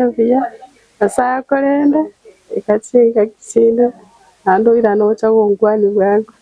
Gokonya buya, Nyasaye akorende, ika chingaki chinde, naende oirane gocha gonkwania bwango.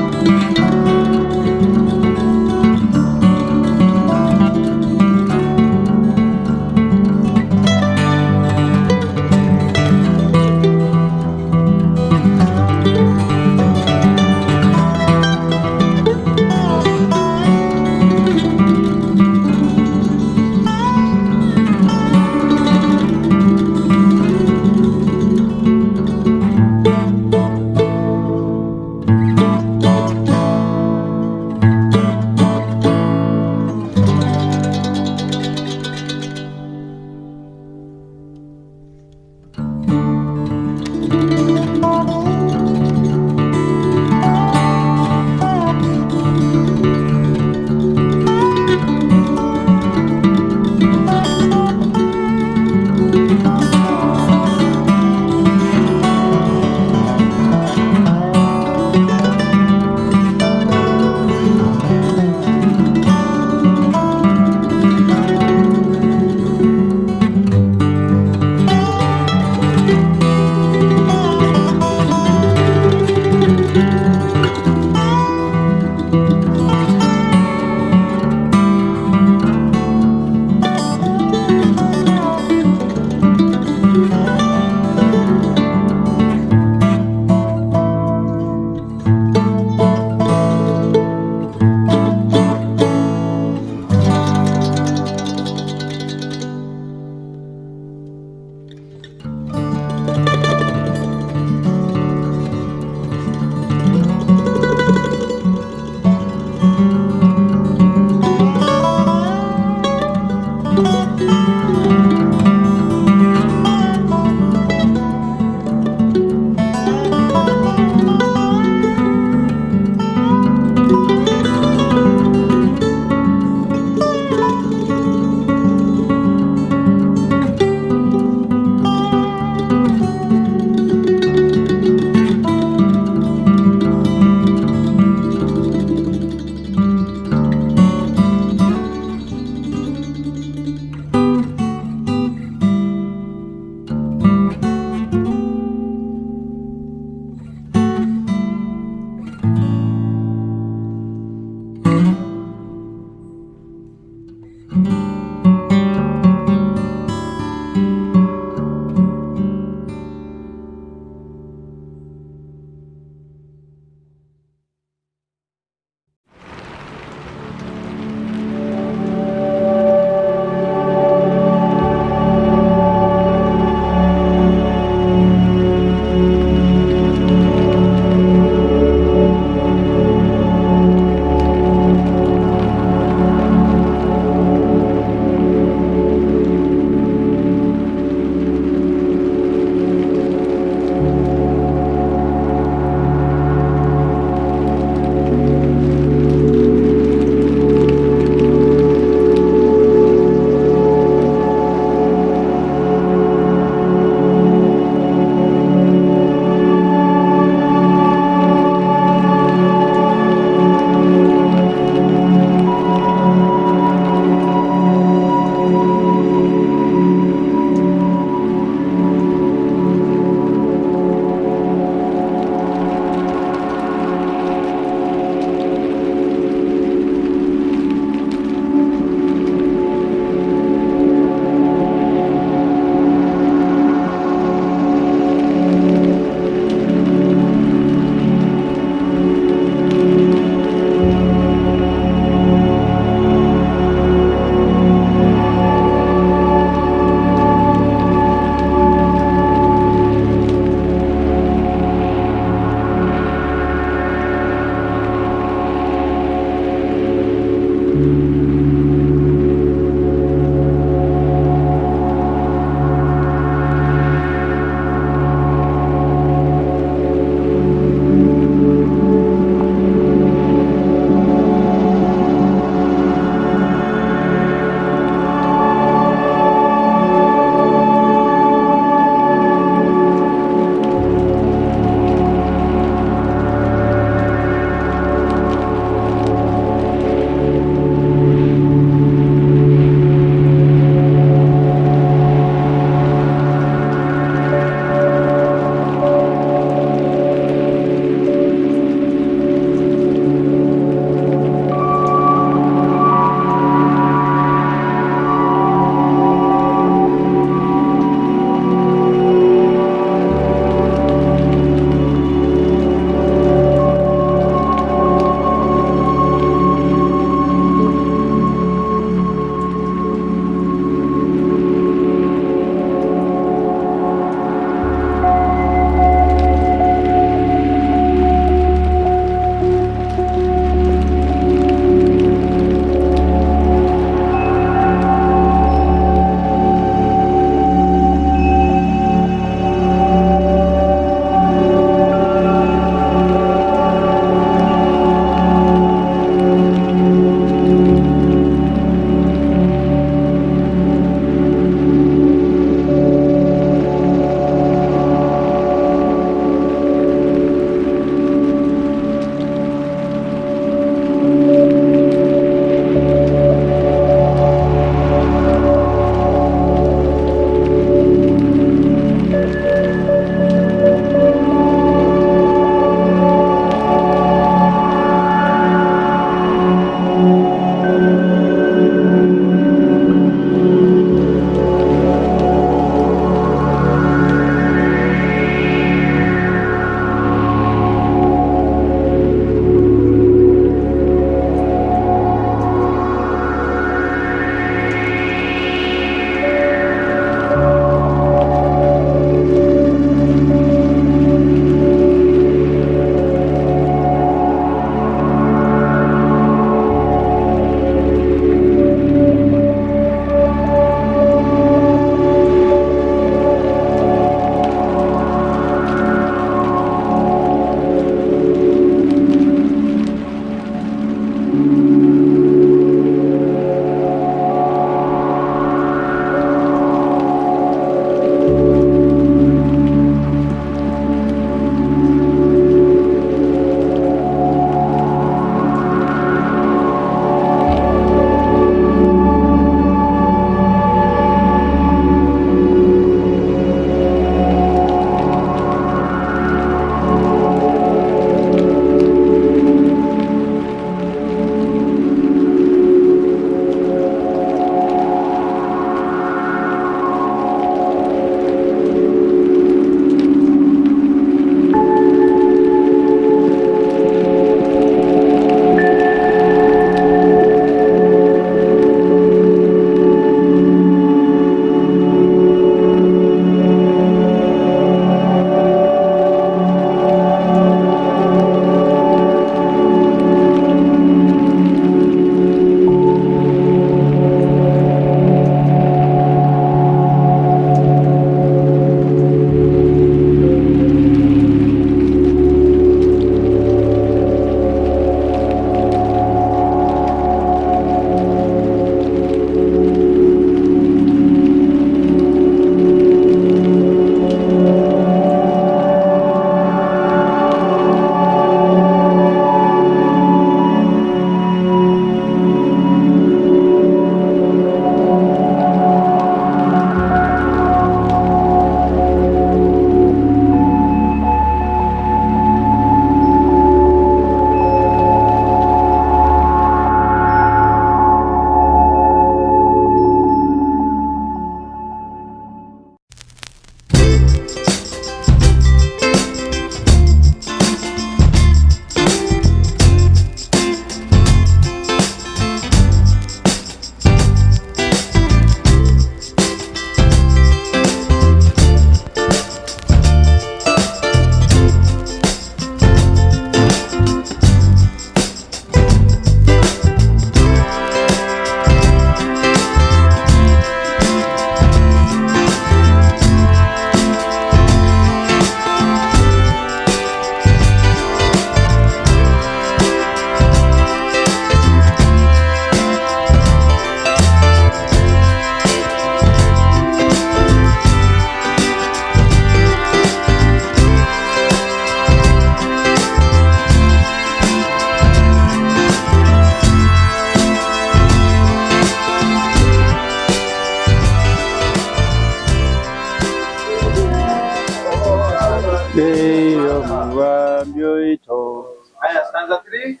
Ey'omugambi oito. Aya, stanza 3.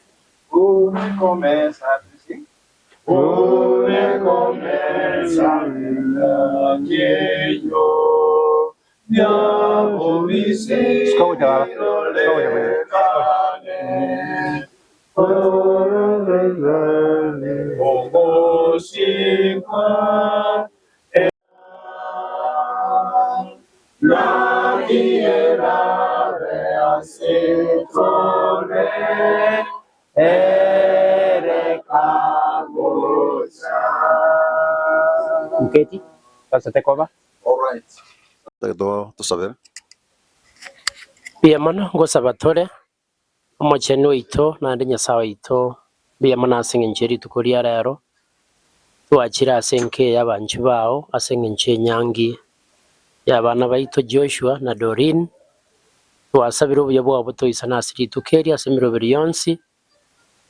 Umekomesa, sing. Umekomesa Nyenyo. Sikawoja baba. Sikawoja baba. Ogosikwa Nakiera Mketi sasa take over. All right. Tusabere. Mbuya mono ngosaba tore omocheni oito naende Nyasaye oito mbuya mono ase eng'encho ya rituko ria rero twachire ase enka eye abanchwa bao ase eng'encho enyangi ya abana baito Joshua na Doreen. Twasabire obuya bwabo toisana ase rituko eri ase emeroberi yonsi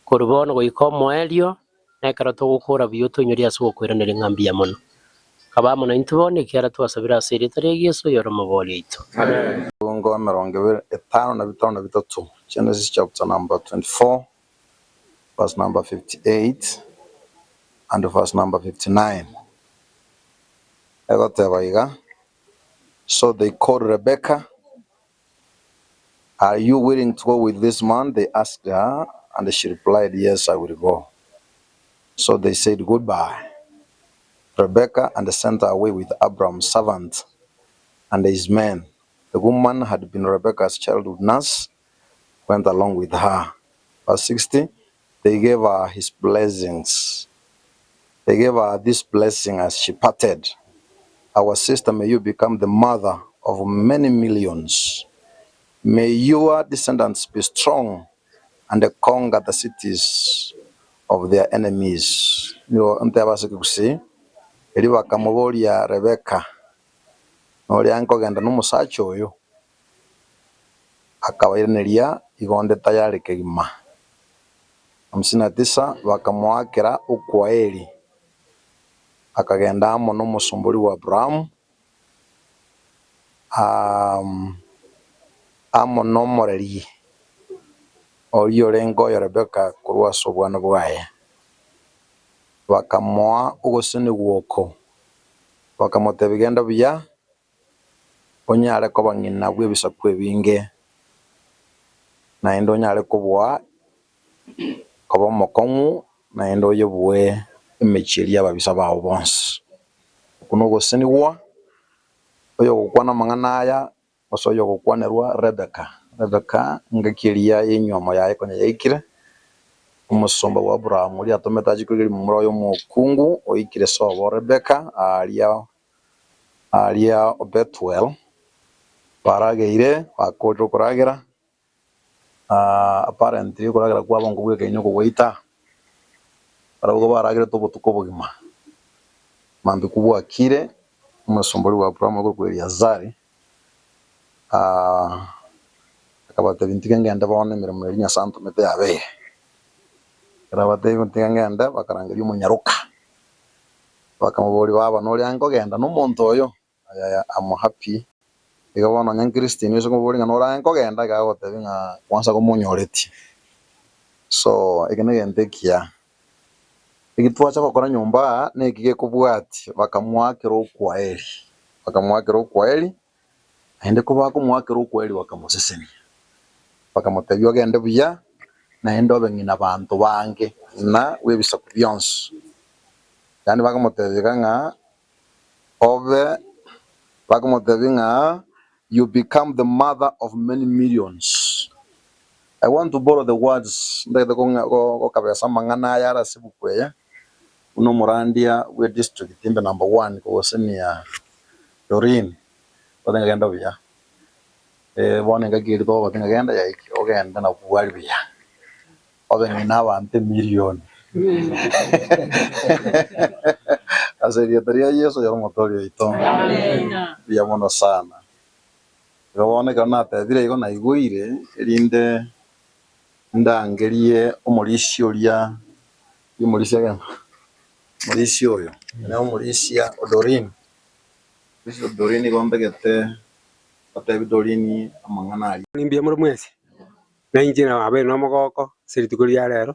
korwa bono goika omoerio na ekero togokora buya otoinyoria ase ogokoiraneria ng'a mbuya mono. Kaba amo naintwe bono ekiara twasabire ase erieta ria Yeso oyore omobori oito. Bungo wa mirongo ibere etano na bitano na bitato. Genesis chapter number 24 verse number 58 and verse number 59. Egoteba iga. So they called Rebecca. Are you willing to go with this man? They asked her, and she replied, Yes, I will go. So they said goodbye. Rebecca and sent her away with Abraham's servant and his men. The woman had been Rebecca's childhood nurse, went along with her. Verse 60, they gave her his blessings. They gave her this blessing as she parted. Our sister, may you become the mother of many millions. May your descendants be strong and conquer the cities of their enemies. Nigo nteba ase ekegusii, erio bakamoboria Rebeka, noria nkogenda na omosacha oyo, akabairaneria igo onde tayari kegima. 59 bakamoakera okwaeri, akagenda amo na omosombori wa Abrahamu, amo na omoreri oria orenge oyo Rebeka korwa ase obwana bwaye. Bakamoa ogosenigwa oko, bakamotebia genda buya, onyare koba ng'ina bwa ebisaku ebinge, naende onyare koboa koba omokong'u, naende oyebue emechie eria ababisa bao bonsi. Okwo na ogosenigwa, oyo ogokwana amang'ana aya, gose oyo ogokwanerwa Rebeka. Rebeka ngaki eria ya enyomo yaye konya yaikire, omosomba bwa Abraham oria atomete achie korigereria momura oyo omokungu oikire sobo Rebeka aria aria Bethuel, barageire bakorire okoragera, apparently okoragera kwabo nkobwekaine okogoita, barabwo baragerete obotuko obogima. Mambia kobwakire, omosomba oria bwa Abraham okorokwa Eliazari, akabatebia ntige ngende bono emeremo eria Nyasaye antomete yabeire. Ekero abatebia ntige ngende, bakarangeria omonyaroka, bakamoboria baba noria nkogenda na omonto oyo, ayaya I'm happy, iga bono onye Christine ase komoboria ng'a norae nkogenda, iga agotebia ng'a kwanza komonyoreti. So eke na egento ekiya. Eki twacha gokora nyomba aa, na eki gekobwatia, bakamoakera okwaeri, bakamoakera okwaeri, naende kobakomoakera okwaeri bakamosesenia. Bakamotebia ogende buya, naende obe ng'ina banto bange, ng'ina bwa ebisaku bionsi. Yaani bakamotebia iga ng'a obe, bakamotebia ng'a you become the mother of many millions. I want to borrow the words ndagete gokabesa amang'ana aya are ase ebuku eye, buna omorandia bwa edistrict mbe number one kogosenia Doreen, ote ng'agenda buya. Bono engaki eria togogote ng'agenda yaikire ogende na bwari buya. Obe ng'ina abanto emilioni. Ase erieta ria Yeso oyore omotoori oito. Mbuya mono sana. Igo bono ekero natebire igo naigweire erinde ndangerie omorisia oria, omorisia genda, omorisia oyo, ere omorisia o Doreen. Omorisia o Doreen igo ntagete Batebi Doreen amang'ana aria. Nimbia muri mwesi na inche na abere no mogoko ase rituko ria rero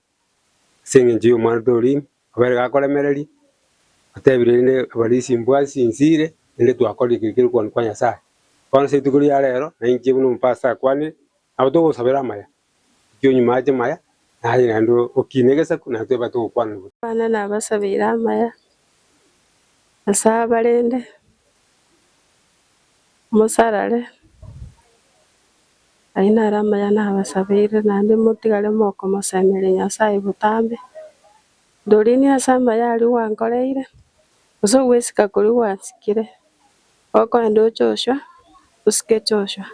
ase eng'encho ya omwana Doreen abere gakoremereria atebire rinde abarisi mbwasi nsire rinde twakorire keri keri kwana kwa Nyasaye. Bono ase rituko ria rero na inche buna omopastor akwanire nabo togosabera amaya ekio nyuma ache maya naye naende okine egesaku naye tweba togokwana buya. Abana nabasabire amaya, Nyasaye abarende, musarare, aye nare amaya nabasabire naende motigare mokomosemeria Nyasaye botambe. Doreen ase amaya aria gwankoreire, gose ogwesika koria gwansikire, okoenda ochoshwa, osike choshwa,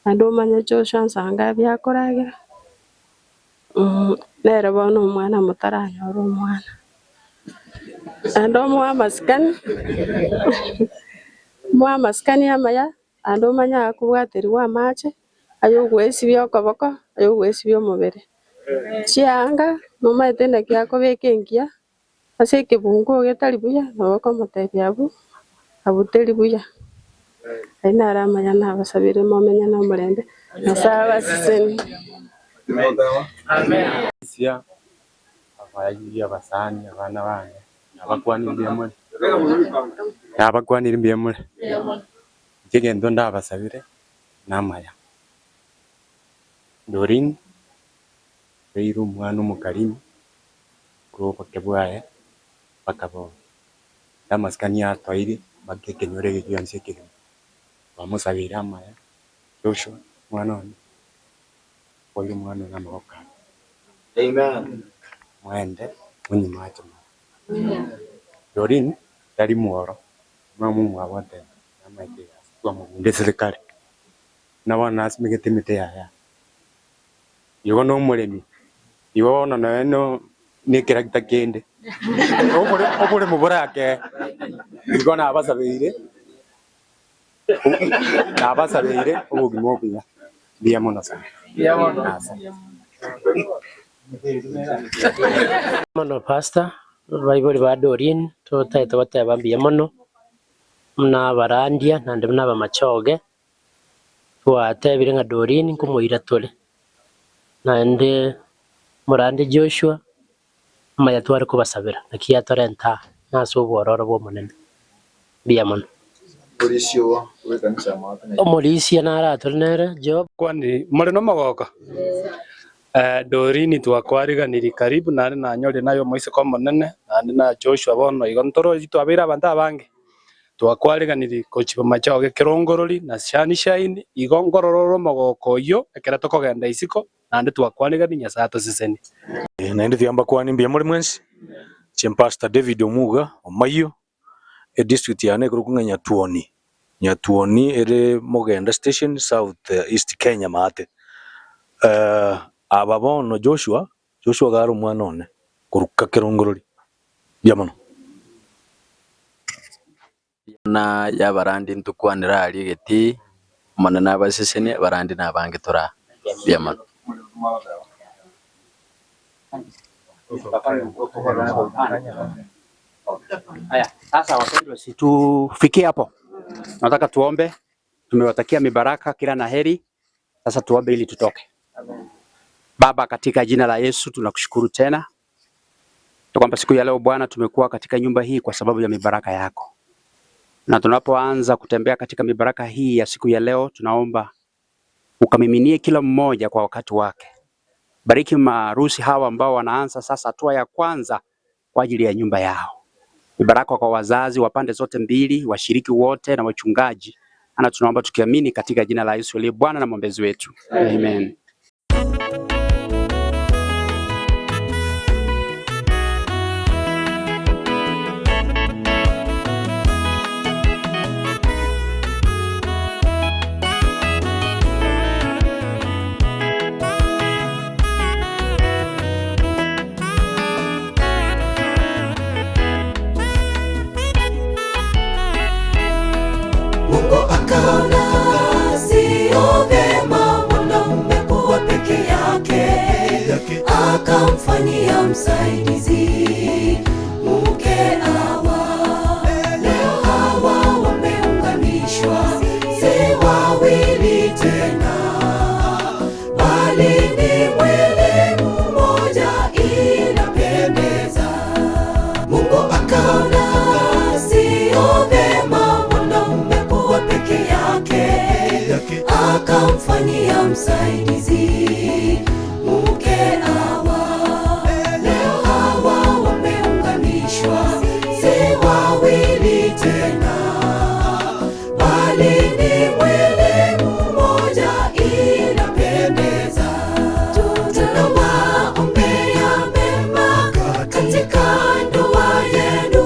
naende omanye choshwa nsange abiakoragera, nere bono omwana motaranyora omwana. Naende omoe amasikani, omoe amasikani amaya, naende omanye akobwaterigwa amache, aye ogwesibia okoboko, aye ogwesibia omobere. Chianga, nomaete naki akobeka engiya, ase ekebungo getari buya, nabo okomotebia abwo, abwo teri buya. Aye nare amaya nabasabire momenye na omorembe, Nyasaye abaseseni. Sia abayiria abasani abana bane nabakwanire mure nabakwanire mbuya mure nchegento ndabasabire namaya Doreen reire omwana omokarimu korwa bwaye mpaka bono amasikani atoeire mpaka ekenyoro eke gionsi ekegima twamosabeire amaya Joshua omwana one oire omwana one amaboko aye. Amen. Mwende munyuma ache maya Doreen tari mworo mama mwabo ateba namaete twamobunda eserikari nabo nasimegete emete yaya igo na omoremi igo bono noe no na ekeracter kende oboremo borake igo nabasabeire nabasabeire obogima obuya mbuya mono sana. Asante. Mono pastor baibori ba Doreen totaete goteba mbuya mono muna abarandia naende buna abamachoge twatebire ng'a Doreen nkomoira tore naende morande Joshua amaya tware kobasabera naki yatorenta nase obwororo bwa omonene mbuya mono. Orisio we kanisa mata. Omorisia nara nere Job. Kwani muri no mogoka Doreen twakwariganiri karibu nare nanyore nayo moiseko omonene naende na Joshua bono igo ntorochi twabeire abanto abange twakwariganiri kochiba machoge kerongorori na sunshine igo ngorororo omogoko oyio ekero tokogenda isiko naende twakwarigani Nyasaye atoseseni. Naende tiamba kwani mbuya muri mwensi Pastor David Omuga Omayo e district yane ekero Nyatuoni Nyatuoni ere Mogenda station South East Kenya maate aba bono Joshua Joshua garo omwana one koruka kerongorori mbuya mono. Na yabarandi ntukwanira aria egeti omonene abaseseni abarandi nabange tora mbuya mono. Haya, sasa wapendwa, si tufikie hapo. Nataka tuombe. Tumewatakia mibaraka kila na heri. Sasa tuombe ili tutoke. Baba, katika jina la Yesu tunakushukuru tena kwamba siku ya leo Bwana tumekuwa katika nyumba hii kwa sababu ya mibaraka yako, na tunapoanza kutembea katika mibaraka hii ya siku ya leo, tunaomba ukamiminie kila mmoja kwa wakati wake. Bariki maharusi hawa ambao wanaanza sasa hatua ya kwanza kwa ajili ya nyumba yao. Mibaraka kwa wazazi wa pande zote mbili, washiriki wote na wachungaji. Ana tunaomba tukiamini katika jina la Yesu aliye Bwana na mwombezi wetu. Amen. Mungu akaona sio vema mwanaume kuwa peke yake, akamfanyia msaidizi mke Hawa. Leo hawa wameunganishwa, si wawili tena, bali ni mwili mmoja, inapendeza. Mungu akaona sio vema mwanaume kuwa peke yake, akamfanyia msaidizi mke Hawa. Leo hawa wameunganishwa, si wawili tena, bali ni mwili mmoja, inapendeza. Tunawaombea mema katika ndoa yenu,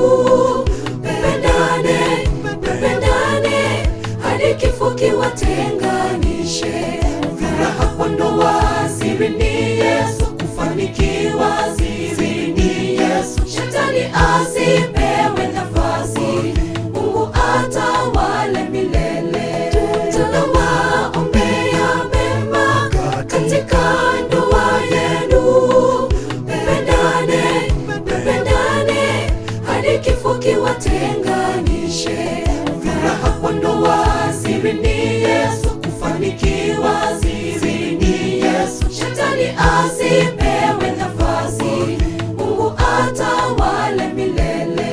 mpendane, mpendane hadi kifo kiwatenganishe. Furaha kwa ndoa siri ni Yesu, kufanikiwa siri ni Yesu. Shetani asipewe nafasi, Mungu atawale milele. Tunawaombea mema katika ndoa yenu, mpendane, mpendane hadi kifo kiwatenganishe. Furaha kwa ndoa siri ni Yesu, kufanikiwa siri ni Yesu. Shetani asipewe nafasi, Mungu atawale milele.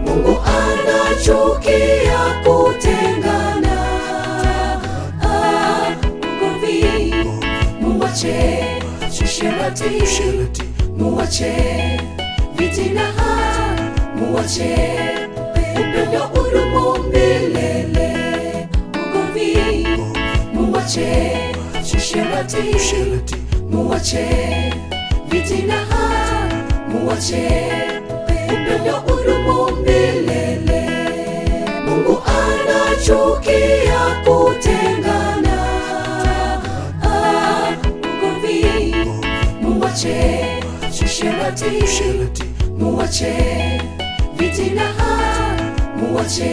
Mungu anachukia kutengana, ugomvi muwache, usherati muwache, fitina muwache, upendo udumu milele. Ugomvi muwache, usherati muwache, fitina muwache, upendo udumu milele. Mungu anachukia kutengana, ugomvi muwache, usherati muwache, fitina muwache,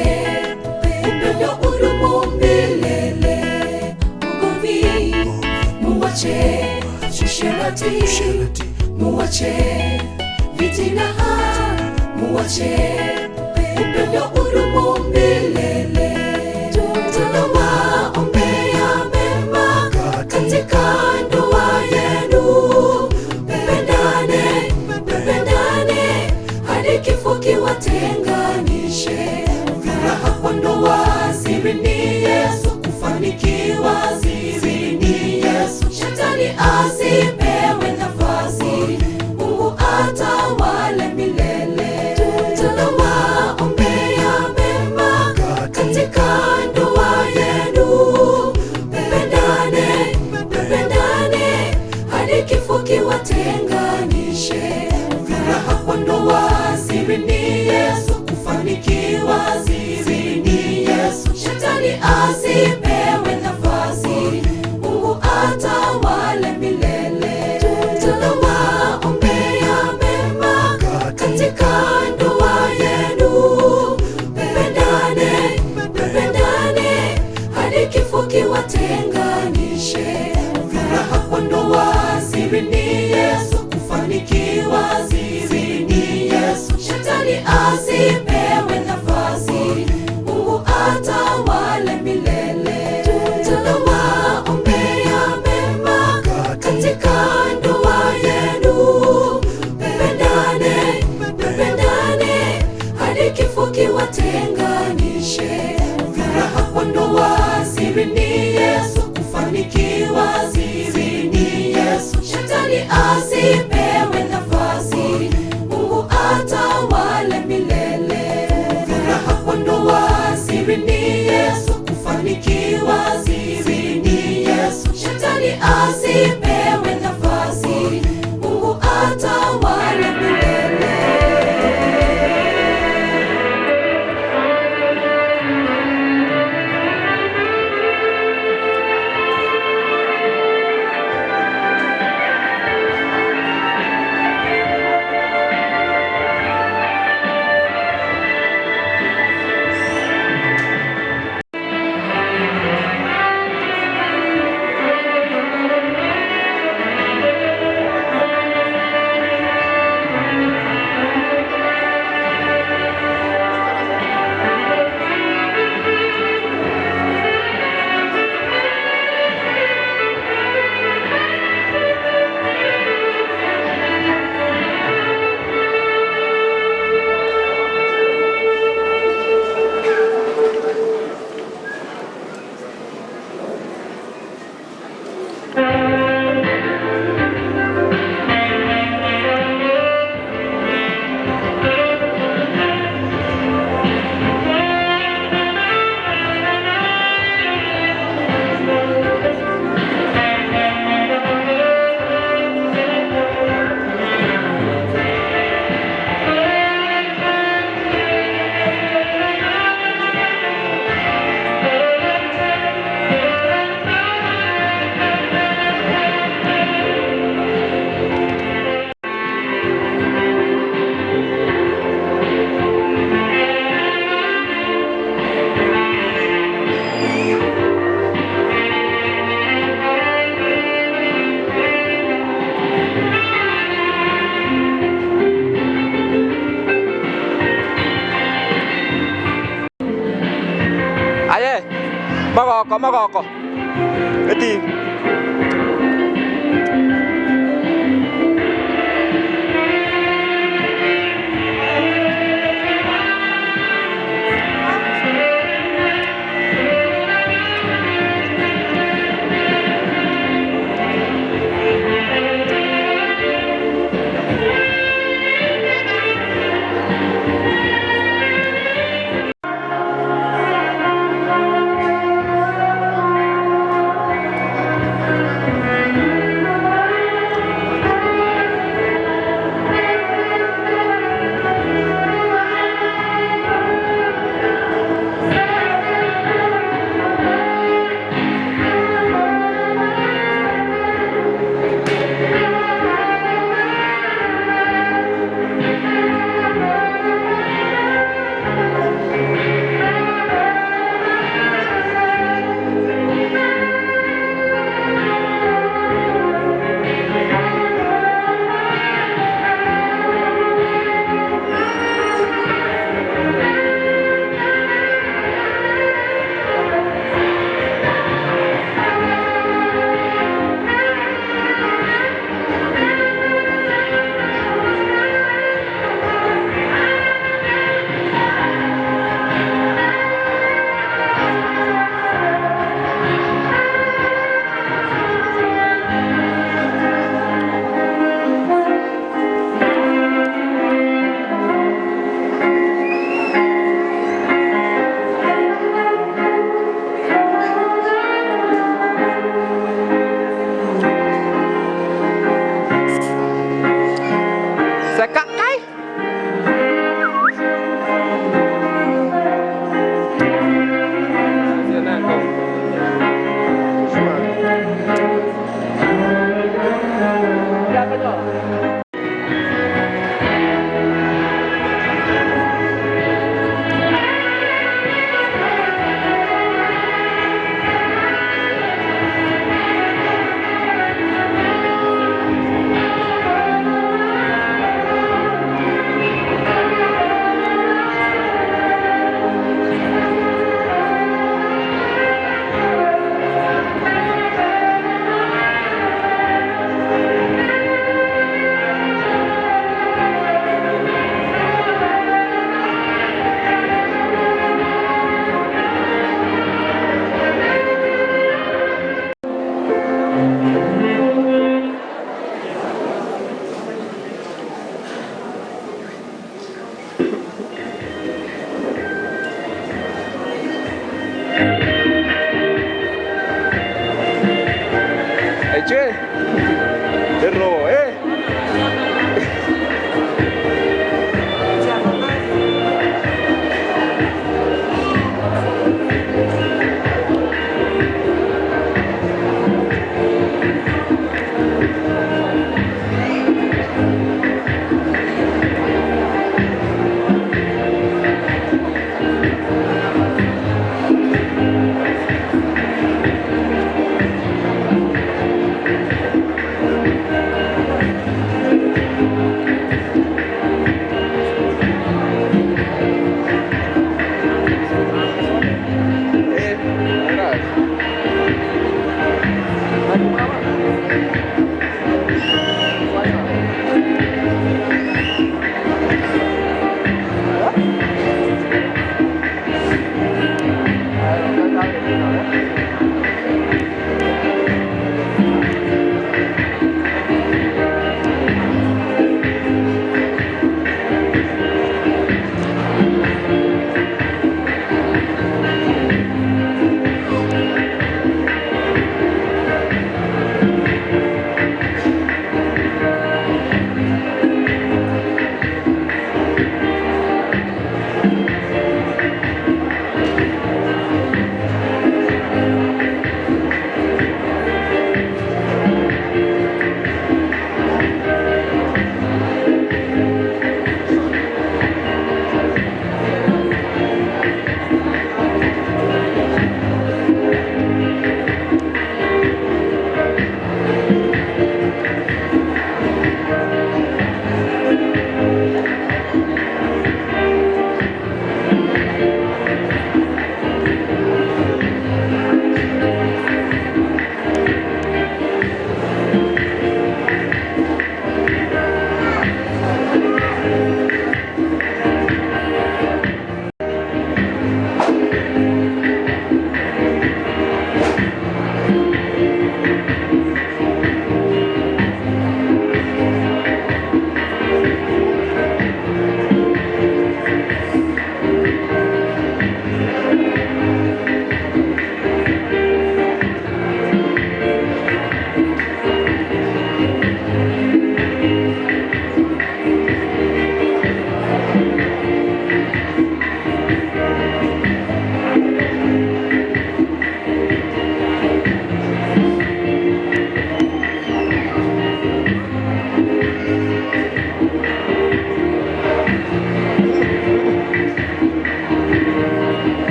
upendo udumu milele. Ugomvi muwache, usherati muwache, fitina muwache, upendo udumu milele. Tunawaombea mema katika ndoa yenu, mpendane, mpendane hadi kifo kiwatenganishe. Furaha kwa ndoa siri ni Yesu, kufanikiwa siri ni Yesu. Shetani asipewe nafasi, Mungu atawale milele. Tunawaombea mema katika ndoa yenu, mpendane, mpendane hadi kifo kiwatenganishe. Furaha kwa ndoa siri ni Yesu, kufanikiwa siri ni Yesu. Shetani asipewe nafasi, Mungu atawale milele. Tunawaombea mema katika ndoa yenu, mpendane, mpendane hadi kifo kiwatenganishe. Furaha kwa ndoa siri ni Yesu, kufanikiwa siri ni Yesu. Shetani asipewe nafasi, Mungu atawale milele. Tunawaombea mema katika ndoa yenu, mpendane, mpendane hadi kifo kiwatenganishe. Furaha kwa ndoa siri ni Yesu, kufanikiwa siri ni Yesu. Shetani asipewe nafasi, Mungu atawale milele. Furaha kwa ndoa siri ni Yesu, kufanikiwa siri ni Yesu. Shetani asipewe nafasi, Mungu atawale milele. Omogoko omogoko. Eti.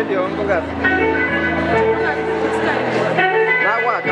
Radio ngoga. Na waka.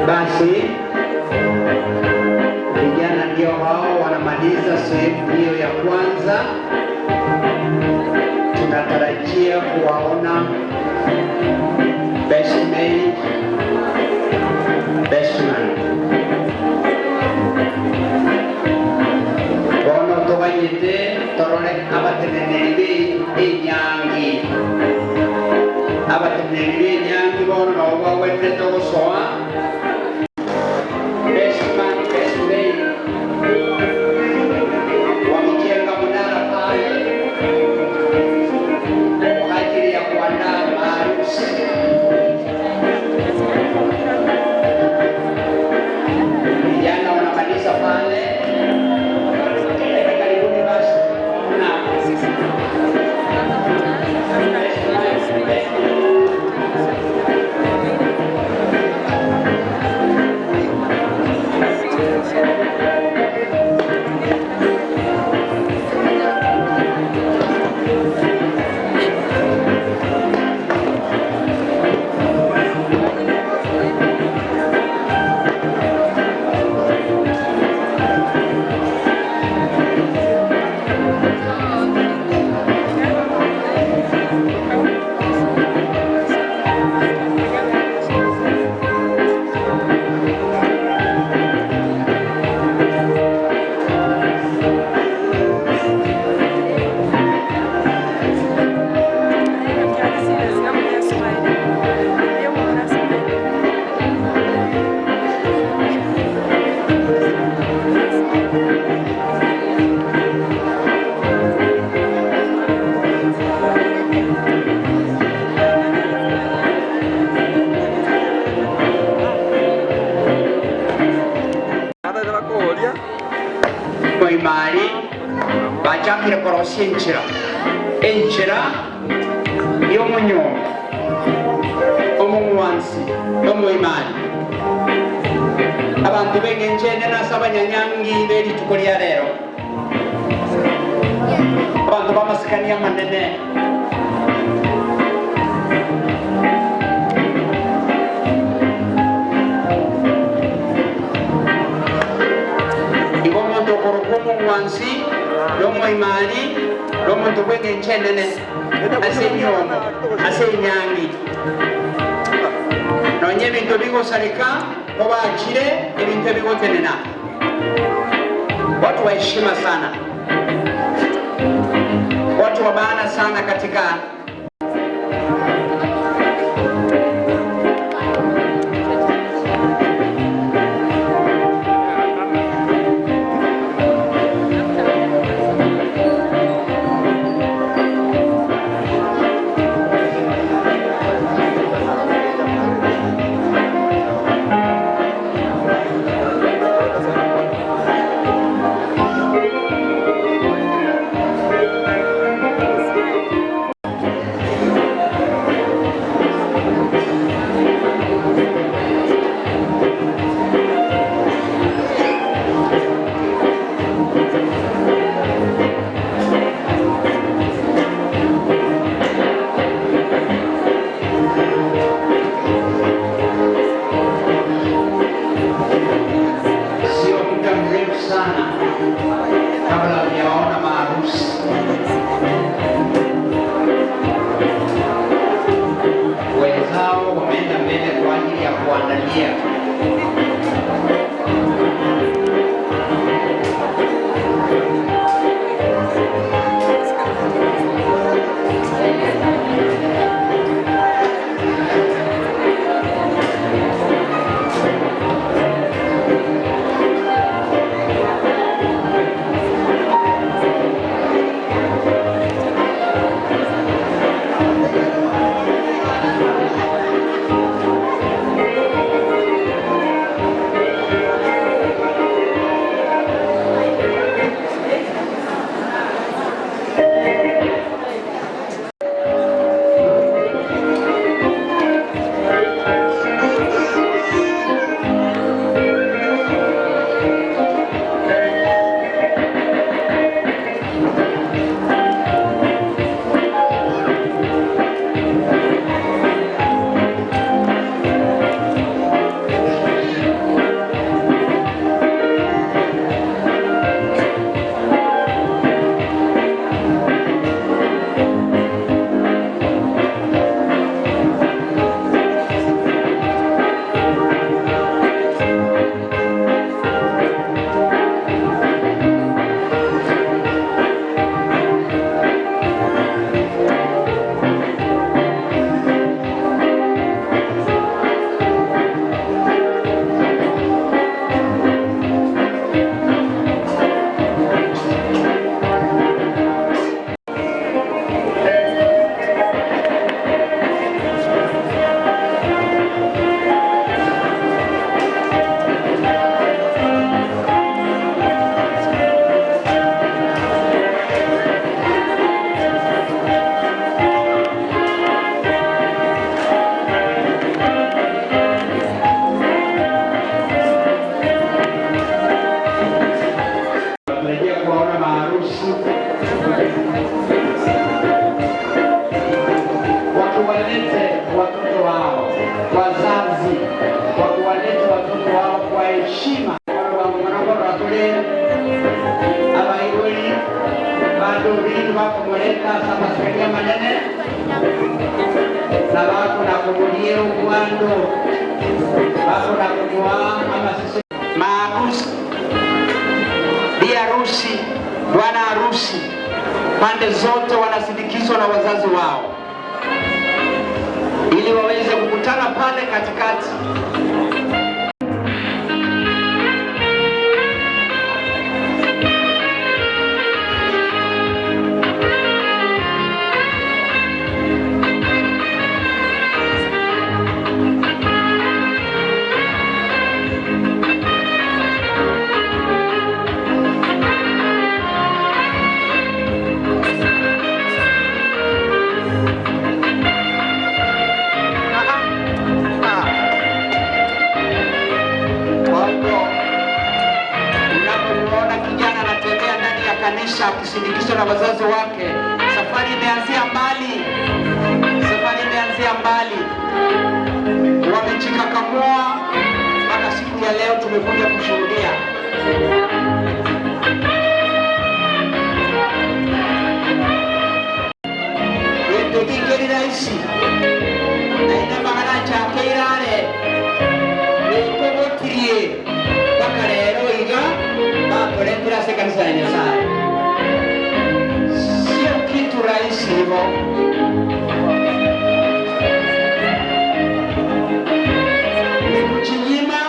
Basi vijana ndio hao wanamaliza sehemu hiyo ya kwanza. Tunatarajia kuwaona best man, best man. Bono toganyete torore abateneneri be enyangi, abateneneri be enyangi bono nabo bagwenerete ogosoa. Best man, best man wamejenga mnara pale kwa ajili ya kuandaa maharusi. Vijana wanamaliza pale. Karibuni basi. Na best man, best man. Koimari bachakire korosia enchera enchera y'omunyonga omong'wansi omoimari abantu b'engenchene nase abanyanyangi b'erituko ria rero abantu bamasikani amanene igo omonto okorokwa omong'wansi n'omoimari n'omonto bw'engenchenene ase enyomo ase enyangi nonye ebinto bigosareka kobachire ebinto ebigotenena watu wa heshima sana, watu wa maana sana katika sio muda mrefu sana kabla hujaona maharusi. Wenzao wameenda mbele kwa ajili ya kuandalia. Tunatarajia kuwaona maharusi wakiwalete watoto wao, wazazi wakiwalete watoto wao kwa heshima. Wanogorora abaibuli bandu bindu bakumuleta samasikaria manene na bako na kumulie ugwando bako na kumua amasisi maharusi bi harusi bwana harusi pande zote wanasindikizwa na wazazi wao ili waweze kukutana pale katikati. kanisa akisindikizwa na wazazi wake. Safari imeanzia mbali, safari imeanzia mbali, wamejikakamua mpaka siku ya leo tumekuja kushuhudia. Gĩtũmi rahisi na ina magana chake irare nĩtũgũtirie mpaka rero iga bakoretera ase kanisa ya Nyasaye. Sio kitu rahisi hivyo. Ni kujinyima.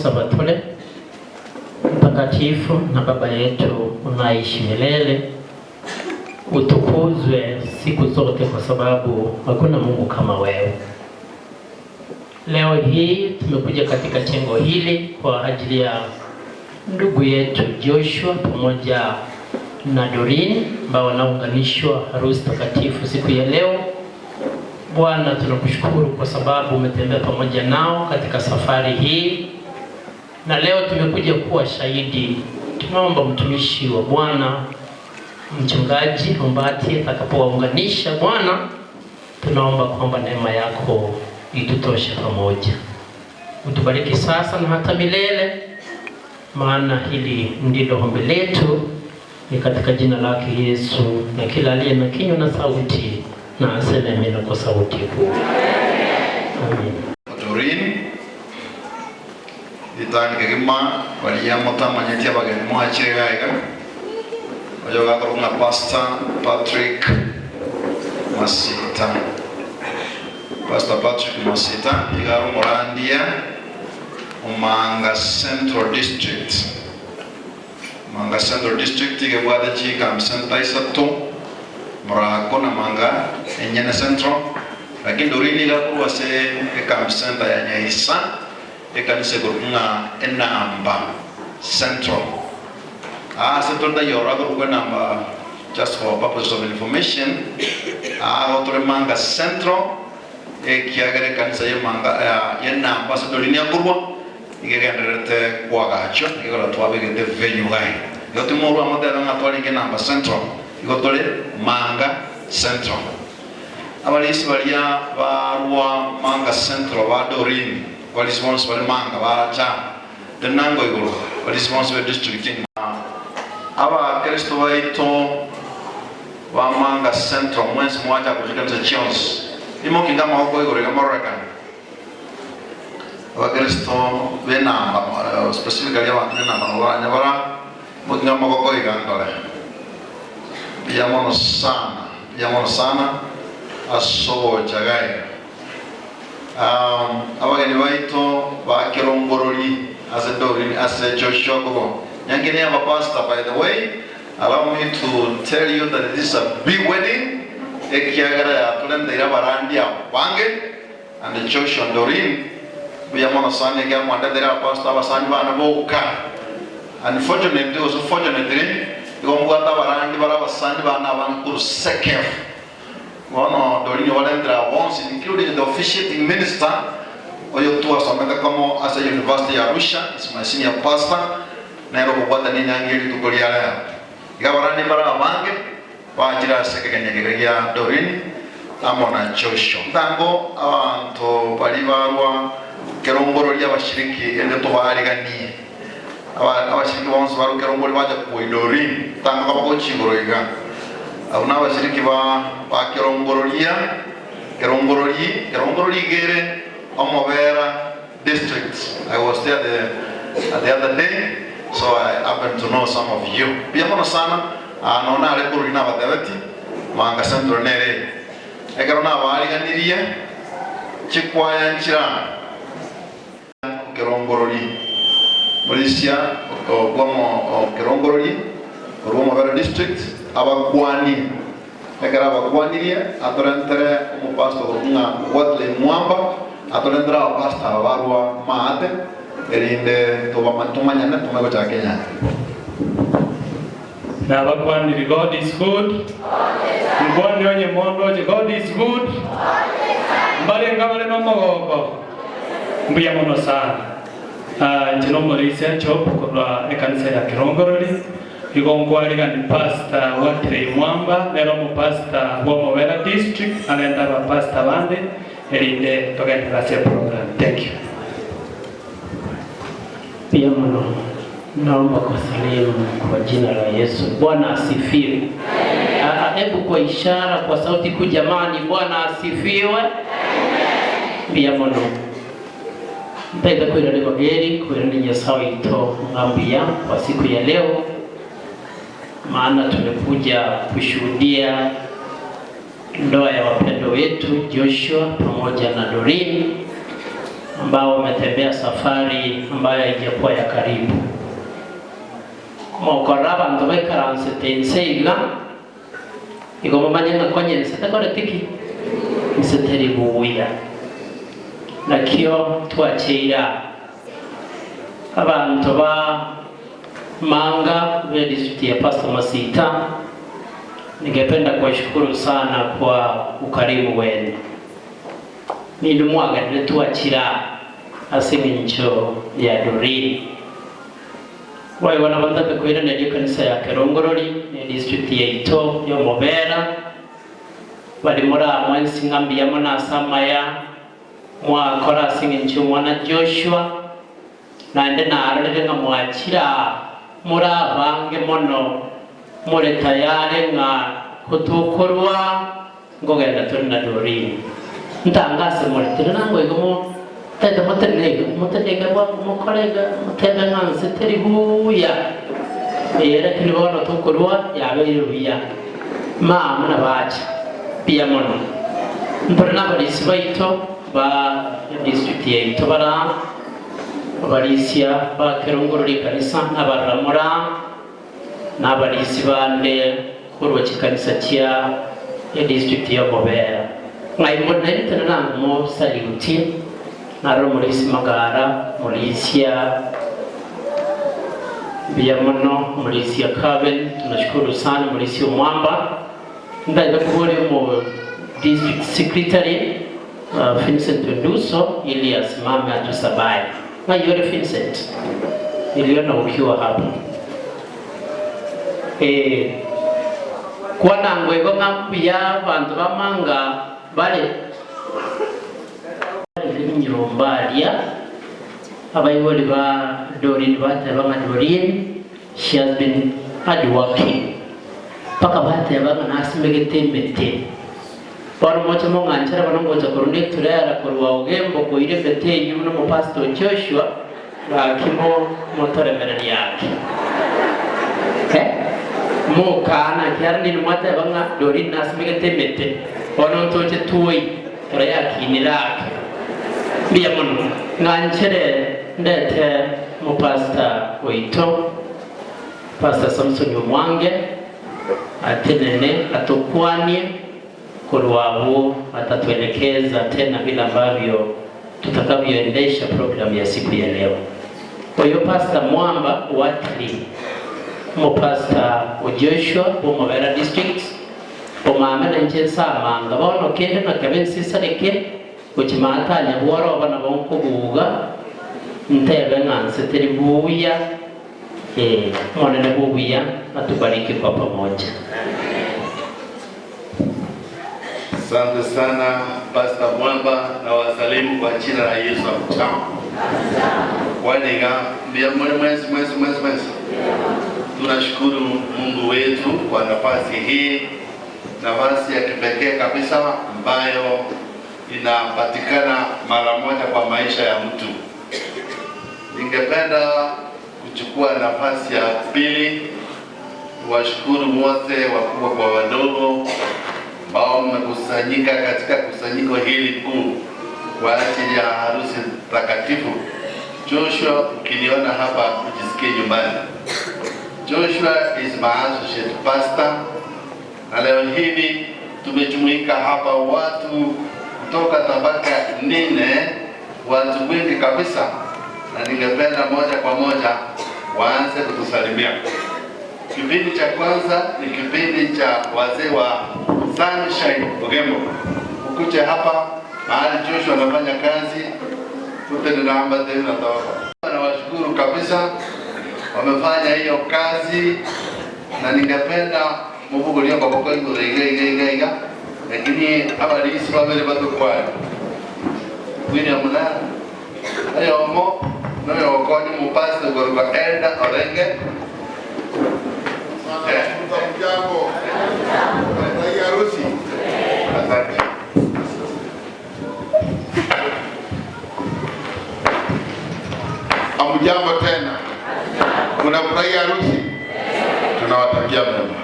Sabatole mtakatifu na Baba yetu unaishi milele, utukuzwe siku zote, kwa sababu hakuna Mungu kama wewe. Leo hii tumekuja katika jengo hili kwa ajili ya ndugu yetu Joshua pamoja na Doreen ambao wanaunganishwa harusi takatifu siku ya leo. Bwana, tunakushukuru kwa sababu umetembea pamoja nao katika safari hii, na leo tumekuja kuwa shahidi. Tunaomba mtumishi wa Bwana mchungaji Ombati atakapowaunganisha, Bwana, tunaomba kwamba neema yako itutoshe pamoja, utubariki sasa na hata milele. maana hili ndilo ombi letu, ni katika jina lake Yesu, na kila aliye na kinywa na sauti na aseme amina kwa sauti kuu. Amen. Doreen itandike gima baria mutamanyĩtie abageni mwachire gaiga oyo gakorwo na Pastor Patrick Masita. Pastor Patrick Masita igaro murandia Omanga Central District. Manga Central District igebwate chikam center isato murako na Manga enyene Central, lakini Doreen igakorwo ase ecamp center ya Nyaisa ekanisa ekorwa enamba Central. Central ndayora korwa enamba just for purposes of information. Gotore Manga Central ekiagere ekanisa ye Manga ye namba Central ni akorwa igegenderete kwagacho igora twabigete venue gai igo timorwa motebe ng'a twarenge namba Central igo tore Manga Central. Abalisi baria barwa Manga Central ba Doreen balisi bonsi bari Manga baracha tenango igoro balisi bonsi be district abakristo baito ba Manga Central mwensi mwacha kuchikanisa chionsi imokinga mahoko igoro igamororekana abakristo benamba specifically abantu benamba baranya bara mokinga mahoko igandore biyamono sana asoboja gai. Abageni baito bakirongorori ase Doreen ase Joshua Kogo nyangine aba pastor. By the way, allow me to tell you that this is a big wedding ekiagera yatulendeire abarandi abange and Joshua and Doreen biyamono sana ekiamwandetere abapastor abasani bana boka. Unfortunately, also fortunately, igomugwata abarandi bara abasani bana abankuru sekef Bono Doreen walendra once, including the officiating minister oyo tuwasomete komo ase University ya Arusha, is my senior pastor nero kugwata ninyangiri tukolia leo igabarani bara abange bajira ase kegenya gia Doreen amo na Joshua ntango abantu bari barwa kerongoro ria abashiriki ende tubariganie abashiriki bonse baru kerongoro baja ku Doreen tango kabakochigoro iga abo n'abashiriki ba kerongororia kerongorori kerongorori igere Omobera district. I was there the other day, so I happen to know some of you. Biamono sana nona are kurina batebeti Manga Central nere ekero nabariganirie chikwaya nchira kerongorori Malaysia ogwamo kerongorori Omobera district abakwani ekero abakwanirie atorentere omupastor ng'a Watley Mwamba atorentera abapastor barwa maate erinde tumanyane tumegocha Kenya. Na bakwaniri, God is good. Ngwani onye mondo oche, God is good. Mbarenga bare nomogoko mbuya mono sana. Nche nomorisia chop korwa ekanisa ya Kirongorori igongwariga ni Pastor Watley Mwamba nero mupastor wa Mobera district arenda abapastor bande erinde togendera ase program. Thank you. Pia mno naomba kusalimu kwa jina la Yesu. Bwana asifiwe. Hebu kwa ishara kwa sauti kuu jamani, Bwana asifiwe. Pia mno ntaita kwira ni bageri kwira ni Nyasaye ito ngambia kwa siku ya leo, maana tumekuja kushuhudia ndoa ya wapendo wetu Joshua pamoja na Doreen ambao wametembea safari ambayo haijakuwa ya karibu. Mokora abanto baikaransete ense iga igo bamanye ng'a konya ense tekoreti ki ense teri buya nakio twacheira abantu ba Manga be district ya Pastor Masita. Ningependa kuwashukuru sana kwa ukarimu wenu. Nindumwaga twachira ase eng'encho ya Doreen waiwana bandabe kwira neryo kanisa ya Kerongorori ne district ya Ito yo Mobera bali muri amwensi ng'ambiyamo nasamaya mwakora ase eng'encho mwana Joshua Naende narorire ng'a mwachira murabange mono muri tayari ng'a kutukorwa ngogenda turi na Doreen. Ntangase muri turi nango igo tete mutenega mutenega bwa mukorega mutebe ng'anse teri buya lakini bono tukorwa yabeire buya ma muna bacha pia mono ntore n'abarisi baito ba district yaito bara abarisia ba Kerongorori kanisa n'abaramura n'abarisi bande kurwa chikanisa chia ya district ya Mobera ngaibona tena nango saluti naro mulisi Magara mulisia Biamono mulisia Kaben tunashukuru sana mulisi Mwamba ndaida kuhore mo district secretary Vincent Nduso ili asimame atusabai na yore Vincent niliona ukiwa hapa kwa nangwego ngambuya bantu bamanga bale nyirombalia abayiboli ba Doreen batebanga Doreen she has been hard working paka batebanga nasimegete mete baro mocho monganchara banongoza kurunde turera kurwa ogembo koire mete nyuno mo pastor Joshua rakimo motoremerani yake mukana kyarani mwatebanga Doreen nasimegete mete bono ntoche tuoi turayakinirake mbia muno nganchere ndete mupasta oito Pastor Samson Mwange atenene atukwanie kurwabu atatuelekeza tena vile ambavyo tutakavyoendesha programu ya siku ya leo. Kwa hiyo Pastor Mwamba watli mupasta Joshua Bomobera district omamena nche manga bono kende na kabensi sareke uchimatanya bworo bana bonkubuga ntebe ng'anse teri buya monene buya atubariki kwa pamoja. Asante sana Pastor Mwamba na wasalimu kwa jina la Yesu akuchama. Waniga mbia mwezi mwezi mwezi mwezi. Tunashukuru Mungu wetu kwa nafasi hii, nafasi ya kipekee kabisa ambayo inapatikana mara moja kwa maisha ya mtu. Ningependa kuchukua nafasi ya pili washukuru wote wakubwa kwa wadogo ambao mmekusanyika katika kusanyiko hili kuu kwa ajili ya harusi takatifu. Joshua, ukiniona hapa ujisikie nyumbani. Joshua is my associate pastor, na leo hivi tumejumuika hapa watu kutoka tabaka nne, watu wengi kabisa, na ningependa moja kwa moja waanze kutusalimia. Kipindi cha kwanza ni kipindi cha wazee wa Sunshine Ogembo. Ukuje hapa mahali Joshua anafanya kazi, tutendelamba tena tawapa. Nawashukuru kabisa, wamefanya hiyo kazi, na ningependa mubugulia kwa boko iga iga iga, lakini abalisi babere batukwale. William na ayo mo no okonye mupasta kwa Elda Orenge. Mjambo. Mnafurahia harusi? Asante. Hamjambo tena. Mnafurahia harusi? Tunawatakia mema.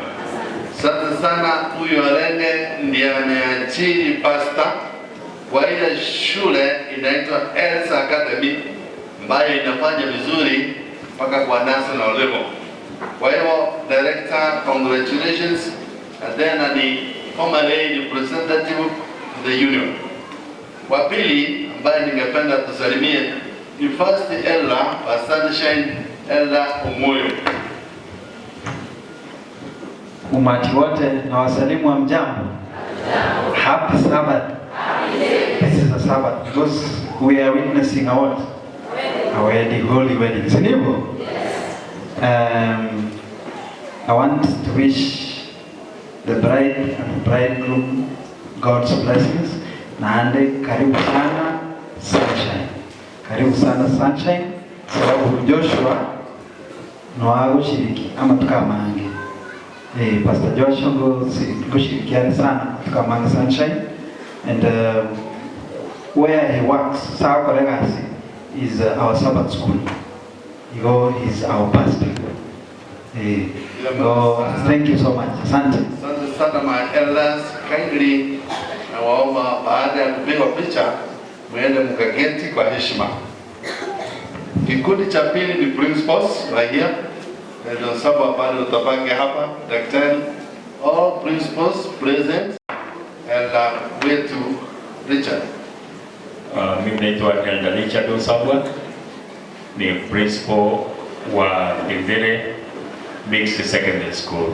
Asante sana. Huyu Orenge ndiye ameajiri pasta kwa ile shule inaitwa Elsa Academy ambayo inafanya vizuri mpaka kwa national level. Kwa hiyo director, congratulations, and then ni formerly representative of the union. Wa pili ambaye ningependa tusalimie ni first elder wa Sunshine, Elder Omoyo. Umati wote na wasalimu wa mjambo. Happy Sabbath. This is a Sabbath because we are witnessing a what? A wedding, holy wedding. Si ndivyo? I want to wish the bride and the bridegroom God's blessings. Naande karibu sana Sunshine. Karibu sana Sunshine. Sababu Joshua no agushiriki ama tukamange. Pastor Joshua gushirikiana sana tukamange Sunshine, and where he works, South Legacy, is our Sabbath school. He is our pastor. Go, thank you so much. Asante. Asante sana my elders, kindly nawaomba baada ya kupigwa picha muende mkaketi kwa heshima. Kikundi cha pili ni principals right here. Ndio sababu pale utapange hapa daktari, all principals present and wetu Richard. Mimi naitwa Elder Richard Osabwa, ni principal wa Ndembere Mixed Secondary School.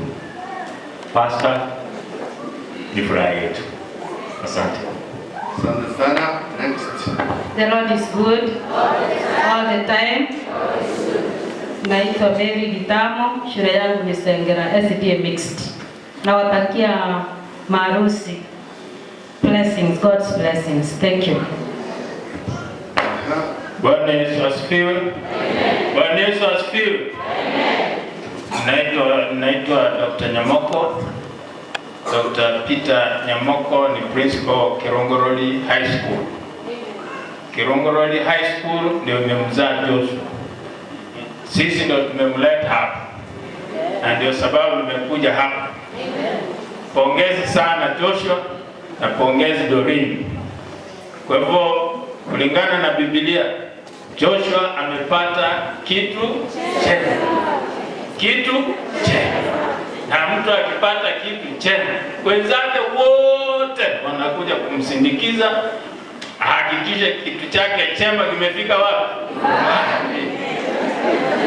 Pastor, ni furaha yetu. Asante. Asante sana. Next. The Lord is good all the time. Naitwa Mary Gitamo, shule yangu ni Sengera SDA Mixed. Nawatakia maharusi blessings, God's blessings. Thank you. Bwana Yesu asifiwe. Bwana Yesu asifiwe. Naitwa Dr. Nyamoko. Dr. Peter Nyamoko ni principal wa Kirongoroli High School. Kirongoroli High School ndio imemzaa Joshua. Sisi ndio tumemleta hapa. Na ndio sababu nimekuja hapa. Pongezi sana Joshua na pongezi Doreen. Kwa hivyo kulingana na Biblia, Joshua amepata kitu chema. Kitu chema. Na mtu akipata kitu chema, wenzake wote wanakuja kumsindikiza ahakikishe kitu chake chema kimefika wapi?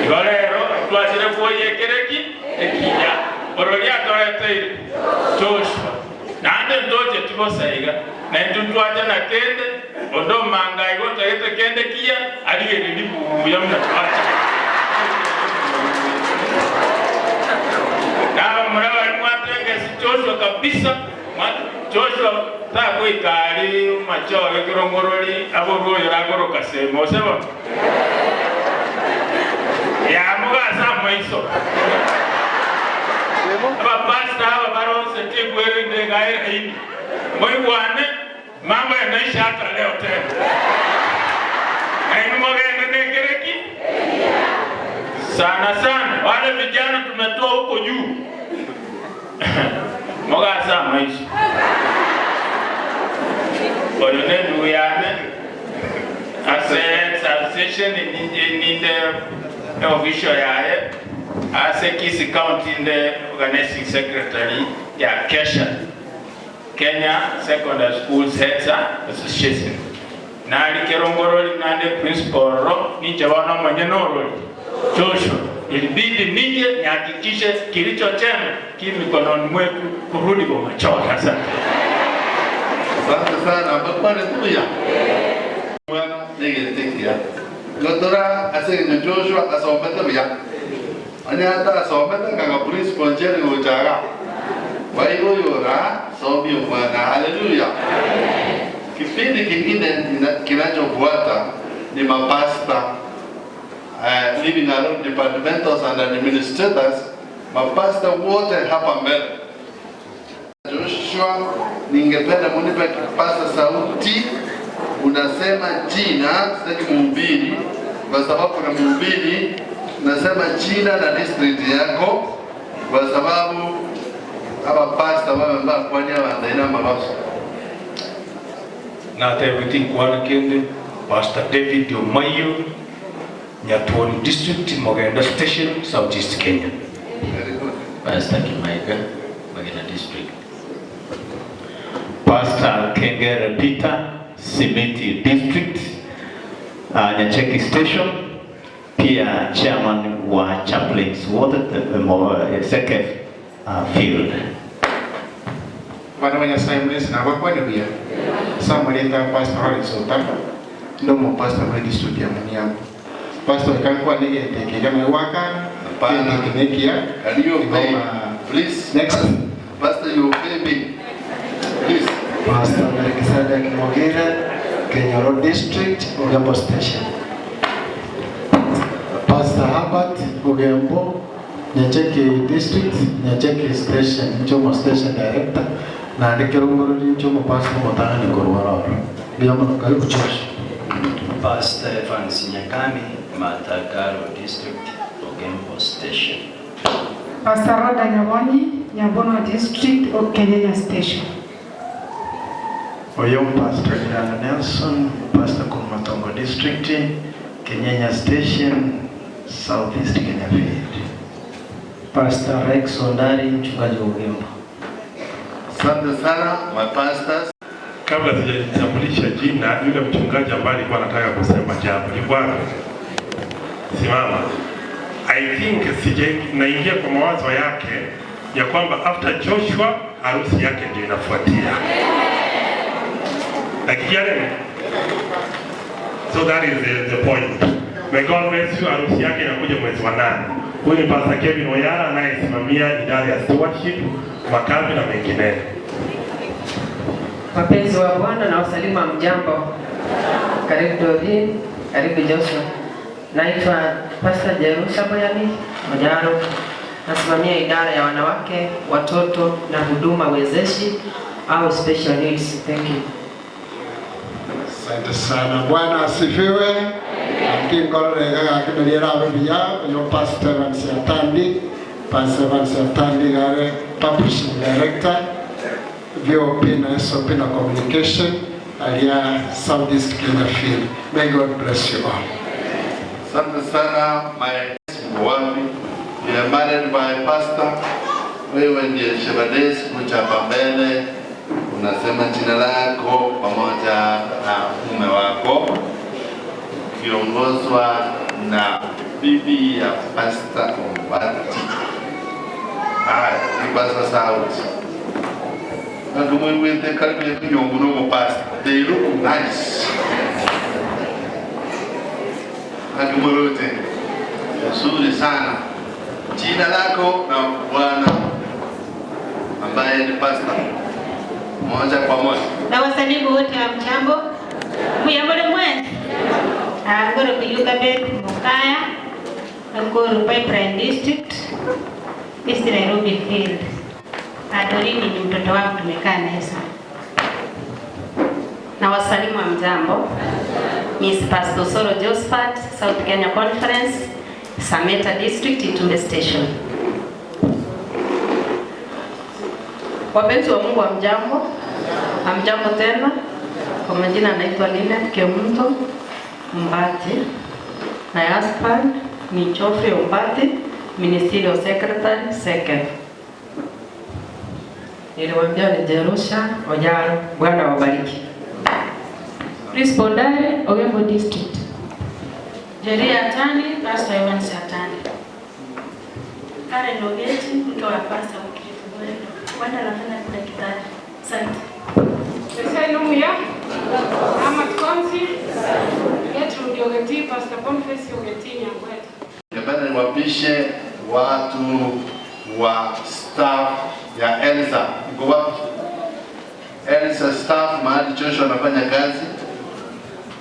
Ikolero twasire kuoyekereki ekinya orolia toreteire Joshua. Nande ndoje tibosaiga na ntutwaje na kende ondo manga igo tagete kende kia aligere libu ya mna twacha. Na mrawa mwatenge si Joshua kabisa. Joshua takwikari machoge kirongorori abo rwoyo ragoroka semo sebo ya mugasa maiso aba pastor aba baronse tigwere ndegaire ini moigwane mambo yanaisha hata leo tena ainu nekereki sana sana wale vijana tumetoa huko juu mugasa maiso oyo nenduyane ase association ninde official yae ase Kisii County nde organizing secretary ya Kesha, Kenya Secondary Schools Heads Association. Nali Kerongoroli nande principal ro ninje wana mwenye noroli Joshua ilibidi nije nihakikishe kilicho chema ki mikononi mwetu kurudi kwa machozi. Asante. Asante sana bwana tuya. Mwana nige Doctora ase Joshua asomete buya. Anya asomete kanga principal njeri gochaga. Waigo yora somi mwana. Haleluya. Kipindi kingine kinachofuata ni mapasta living alone departmentals and administrators, mapasta wote hapa mbele. Joshua, ningependa munipe kipaza sauti, unasema jina, sitaki mhubiri, kwa sababu kuna mhubiri, unasema jina na district yako, kwa sababu hapa pastor wamevaa kwani hawa mabaso. Na tebuti kwa kende Pastor David Omayo, Nyatuoni District, Mogenda Station, South East Kenya. Very good. Pastor Kimaiga, Mogenda District. Pastor Kengere Peter, Simiti District, Nyacheki Station, pia chairman wa Chaplains Water Sekef Field. Bwana wa Nyasaye mwezi na wakwani pia. Samuleta Pastor Lawrence Otamba, ndomo pastor wa district ya Muniango. Pastor kankwa nige teke kama waka Hapana. Nekia. Can you obey? Please. Next. Pastor, you obey me. Please. Pastor Melkisedek Mogire, Kenya Road District, Ogembo Station. Ogembo, Nyacheki District, Nyacheki Station, Nchomo Station Director, na ndikirungururi Nchomo Pastor Mutangani Korwaroro. Ndiyo karibu Josh. Pastor Evans Nyakami, Matakaro District, Ogembo Station. Pastor Roda Nyabonyi, Nyabono District, Kenyenya Station. Oyom Pastor Diana Nelson, Pastor Kumatongo District, Kenyenya Station, Southeast Kenya Field. Pastor Rex Ondari, mchungaji wa Ugembo. Asante sana my pastors. Kabla sijajitambulisha jina, yule mchungaji ambaye alikuwa anataka kusema jambo, ni bwana, simama. I think naingia kwa mawazo yake ya kwamba after Joshua harusi yake ndio inafuatia. Like, so that is the point. May God bless you. Harusi yake inakuja mwezi wa 8. Huyu ni Pastor Kevin Oyara anayesimamia idara ya stewardship, makambi na mengineyo. Wapenzi wa Bwana na wasalimu, mjambo. Karibu Doreen, karibu Joshua. Naitwa Pastor Jerusha Boyani Ojaro. Nasimamia idara ya wanawake, watoto na huduma wezeshi au special needs. Thank you. Asante sana. Bwana asifiwe. Ngororega gakineriera abebiya yo Pastor Evans Atandi, Pastor Evans Atandi gare publishing director, VOP na SOP na communication alia Southeast Kenya Field. May God bless you all. Asante sana my wapi. You are married by pastor. Wewe ndiye Shebades kuchapa mbele. Unasema jina lako pamoja na mume wako, kiongozwa na bibi ya Pastor Ombati. Haya, kipasa sauti. Nakumwete karibu ya kunyongo no pastor. They look nice. Nakumwete. Nzuri sana. Jina lako na bwana ambaye ni pastor. Moja kwa moja. Na wasalimu wote wa mchambo. Muyambole mwezi. Angoro Elizabeth Mukaya, Angoro Pipeline District, East Nairobi Field. Adorini ni mtoto wangu, tumekaa naye sana. Na wasalimu wa mjambo. Miss Pastor Soro Josephat, South Kenya Conference, Sameta District, Itumbe Station. Wapenzi wa Mungu wa mjambo. Hamjambo tena. Kwa majina naitwa Linet Kemunto Mbati. Na husband ni Geoffrey Ombati, Ministerial Secretary second. Niliwaambia ni Jerusha Ojaro. Bwana wabariki. Respondare, Ogembo District. Jeria Atani, Pastor Evans Atani. Karen Ogeti, mke wa Pastor Mkirifu Mwendo. Bwana anafanya kule Kitale. Asante. Haleluya. Ama tukonzi. Gertrude Ogeti, Pastor Boniface Ogeti Nyangweta. Ningependa niwapishe watu wa staff ya Elsa. Mko wapi? Elsa staff mahali Joshua anafanya kazi.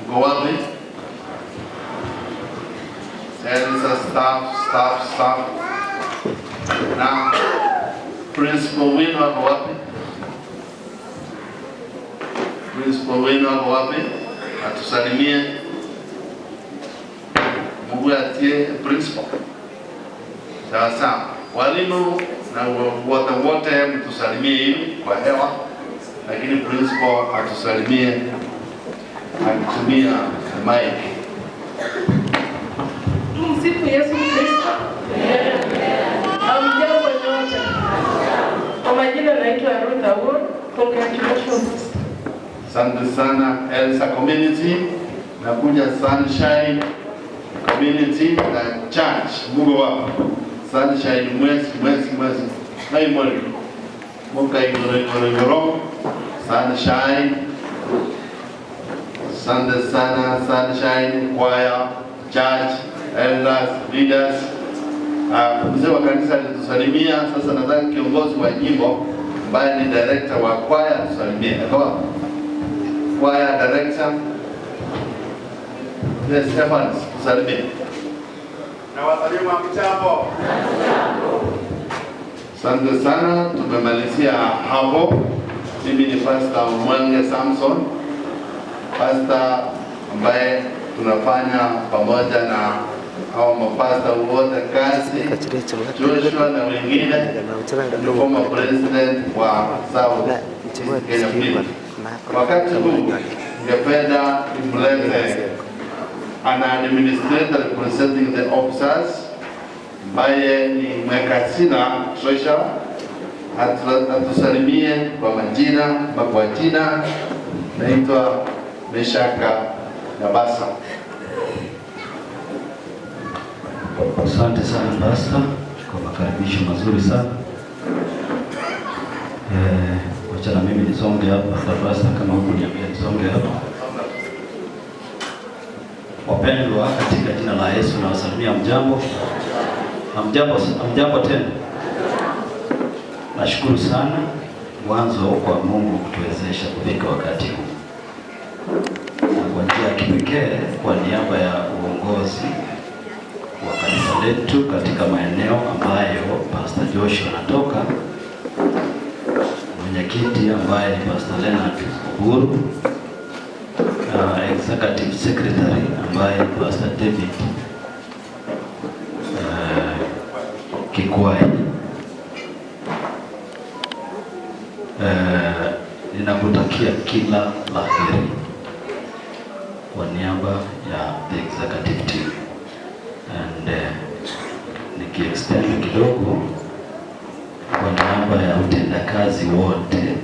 Mko wapi? Elsa staff. Na Principal Wino ako wapi? Principal Wino ako wapi? Atusalimie. Mungu atie principal. Sawa sawa. Walimu na wote mtusalimie hivi kwa hewa, lakini principal atusalimie akitumia mic. Tumsifu Yesu Kristo. Hamjambo nyote. Kwa majina naitwa Ruth Awuor. Congratulations. Asante sana Elsa Community, nakuja Sunshine Community na Church. Mungu wako. Sunshine mwezi. Na imori. Mungu igoro. Sunshine. Asante sana Sunshine Choir, Church, elders, leaders. Mzee wa kanisa alitusalimia. Sasa nataka kiongozi wa nyimbo ambaye ni director wa choir atusalimie. Kwa choir director. Yes, Evans, tusalimie. Na wasalimu hamjambo. Asante sana, tumemalizia hapo. Mimi ni Pastor Mwange Samson, pastor ambaye tunafanya pamoja na hao mapasta wote kazi, Joshua na wengine, ni former president wa South East Kenya Field. Wakati huu ningependa nimlete an administrator representing the officers ambaye ni mweka hazina treasurer, atusalimie kwa majina ama kwa jina. Naitwa Meshaka Nabasa. Asante sana, Pastor, kwa makaribisho mazuri sana. Wacha na mimi nisonge hapa, hata Pastor kama hukuniambia nisonge hapa. Wapendwa katika jina la Yesu, nawasalimia, mjambo. Hamjambo, hamjambo tena. Nashukuru sana mwanzo kwa Mungu kutuwezesha kufika wakati huu, na kwa njia ya kipekee kwa niaba ya uongozi wa kanisa letu katika maeneo ambayo Pastor Joshua anatoka, mwenyekiti ambaye ni Pastor Leonard Oburu, executive secretary ambaye ni Pastor David Kikwai. Ninakutakia kila la heri kwa niaba ya the executive team and nikiextend kidogo kwa niaba ya utendakazi wote,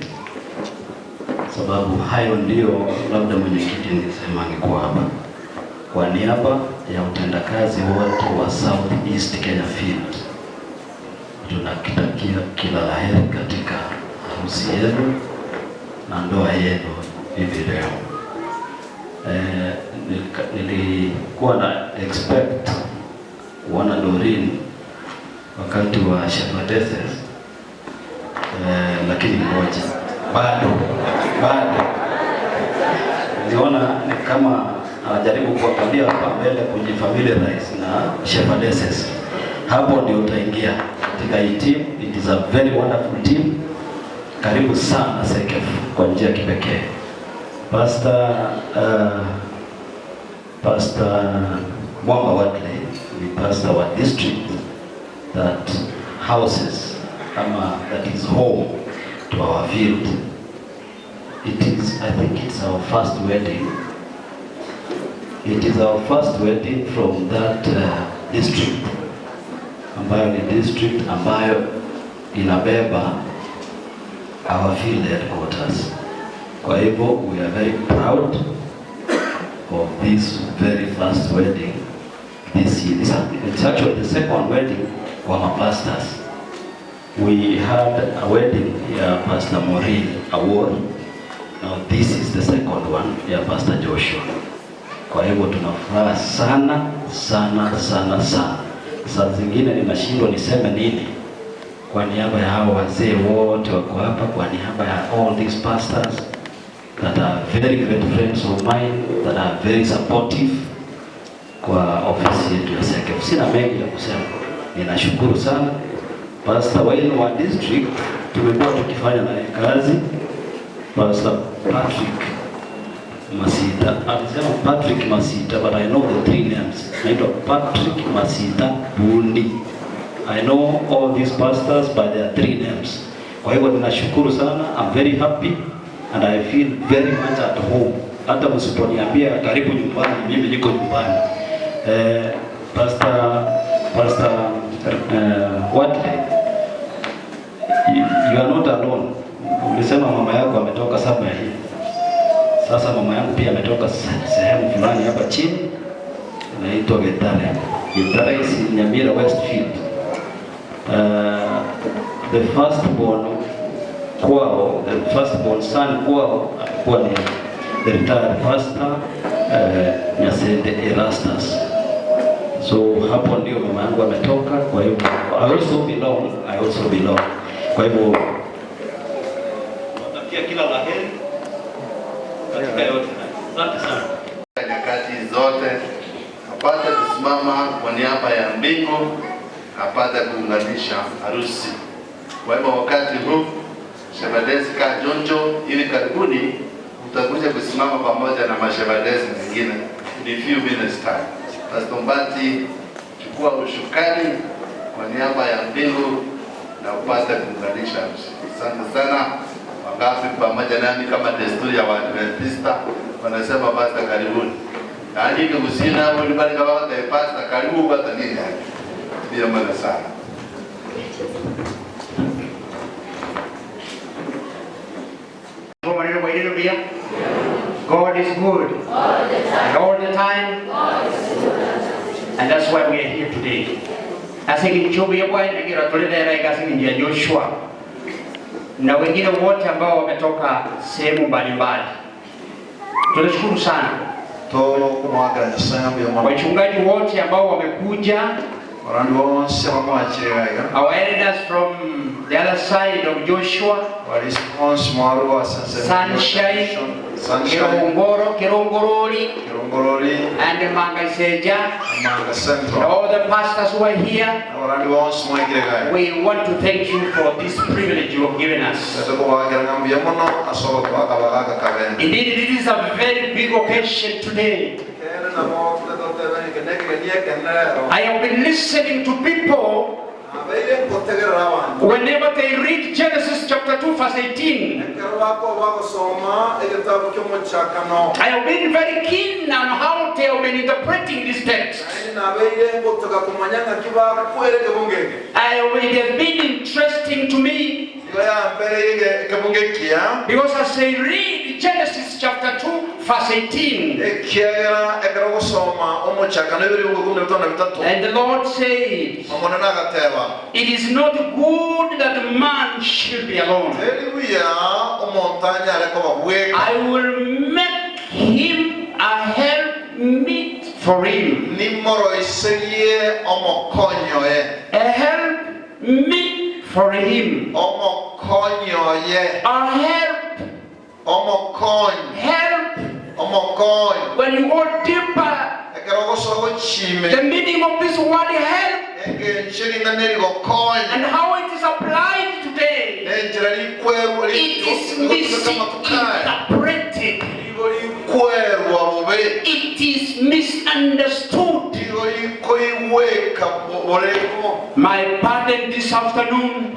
sababu hayo ndio labda mwenyekiti angesema angekuwa hapa. Kwa niaba ya utendakazi wote wa South East Kenya Field, tunakitakia kila la heri katika harusi yenu na ndoa yenu hivi leo. Nilikuwa na expect kuona Doreen wakati wa shepherdesses, lakini ngoja bado bado niliona ni kama anajaribu kuangalia hapa mbele kujifamiliarize na shepherdesses. Hapo ndio utaingia katika hii team. It is a very wonderful team. Karibu sana SECF kwa njia ya kipekee. Pastor Mwamba Watley ni pastor wa district that houses ama that is home to our field. It is, I think it's our first wedding. It is our first wedding from that district ambayo ni district ambayo inabeba our field headquarters. Kwa hivyo we are very proud of this very first wedding this year. It's actually the second wedding kwa mapastors. We had a wedding ya Pastor Maureen Award. Now this is the second one ya Pastor Joshua. Kwa hivyo tuna furaha sana sana sana sana. Saa zingine ninashindwa niseme nini kwa niaba ya hao wazee wote wako hapa, kwa niaba ya all these pastors that are very great friends of mine, that are very supportive kwa ofisi yetu ya SECF. Sina mengi ya kusema, ninashukuru sana Pastor wenu wa district, tumekuwa tukifanya naye kazi, Pastor Patrick Masita. Alisema Patrick Masita, but I know the three names. Naitwa Patrick Masita Bundi. I know all these pastors by their three names. Kwa hivyo ninashukuru sana. I'm very happy and I feel very much at home. Hata msiponiambia karibu nyumbani, mimi niko nyumbani. Pastor Watley, you are not alone. Ulisema mama yako ametoka somewhere hii. Sasa mama yangu pia ametoka sehemu fulani hapa chini inaitwa Getare. Getare is in Nyamira Westfield. The firstborn kwao, the firstborn son kwao alikuwa ni the retired pastor Nyasende Erastus. So hapo ndio mama yangu ametoka, kwa hivyo I also belong. Kwa hivyo natakia kila la heri katika yote. Asante sana. Nyakati zote apate kusimama kwa niaba ya mbingu apate kuunganisha harusi. Kwa hivyo wakati huu Shebadesi Kajonjo, hivi karibuni utakuja kusimama pamoja na mashebadesi mengine in a few minutes time. Pastor Mbati, chukua ushukani kwa niaba ya mbingu na upate kuunganisha harusi. Asante sana. Wangapi pamoja nami kama desturi ya Waadventista wanasema basta karibuni. Yaani kusina hapo ni bali kama pasta karibu bata nini yani. Ndio maana sana. God is good and all the time, and that's why we are here today. Joshua na wengine wote ambao wametoka sehemu mbalimbali, tunashukuru sana wachungaji wote ambao wamekuja, our elders from the other side of Joshua, Sunshine, Kirongorori, and Mangaseja, and all the pastors who are here. We want to thank you for this privilege you have given us. Indeed, it is a very big occasion today. I have been listening to people whenever they read Genesis chapter 2 verse 18. I have been very keen on how they have been interpreting this text. It has been interesting to me because as I read Genesis chapter 2 verse 18, and the Lord said, it is not good that man should be alone. I will make him a helpmeet for him. A helpmeet for him. A help. Help. When you go deeper, the meaning of this word help and how it is applied today, it is misinterpreted. It is misunderstood. My burden this afternoon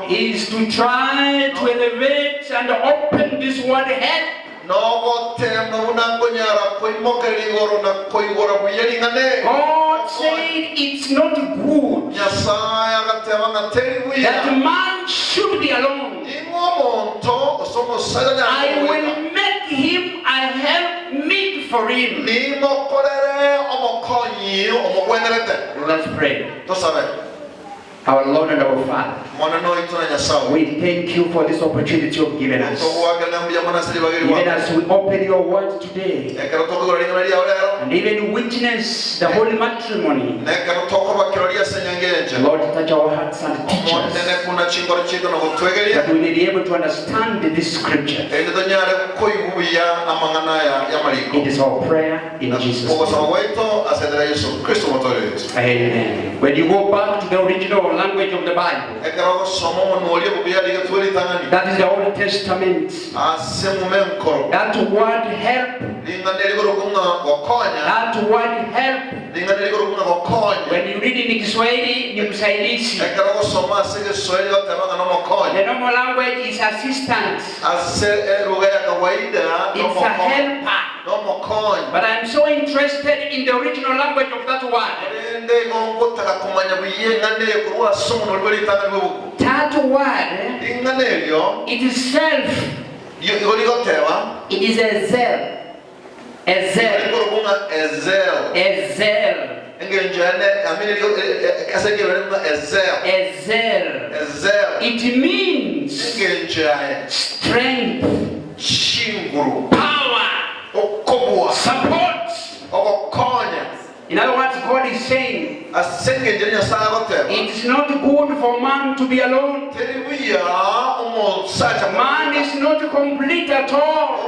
is to try to elevate and open this word help. God said it's not good that man should be alone. I will make him a helpmeet for him. Let's pray. Our Lord and our Father, we thank you for this opportunity you have given us. Even as we open your word today and even witness the holy matrimony, Lord, touch our hearts and teach us that we may be able to understand this scripture. It is our prayer in Jesus' name. Amen. When you go back to the original language of the Bible, that is the Old Testament, that word help, that word help, when you read in Kiswahili ni msaidizi. The normal language is assistant. It's a helper. But I'm so interested in the original language of that word. That word, it is self. It is a zeal. A zeal. A zeal. A zeal. It means strength, power, support. In other words, God is saying, it is not good for man to be alone. Man is not complete at all.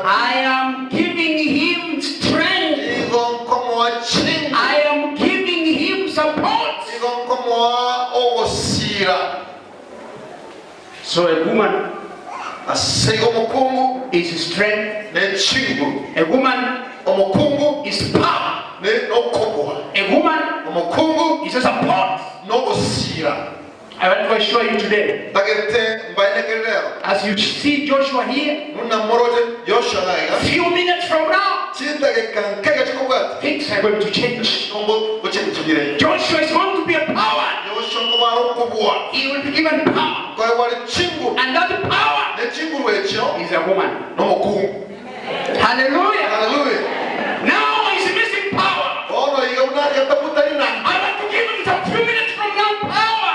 I am giving him strength. So a woman is strength. A woman is power. A woman is a support. I want to assure you today, as you see Joshua here, few minutes from now, things are going to change. Joshua is going to be empowered. He will be given power. And that power is a woman. Hallelujah. Hallelujah. Now he's missing power. I want to give him some few minutes from now power.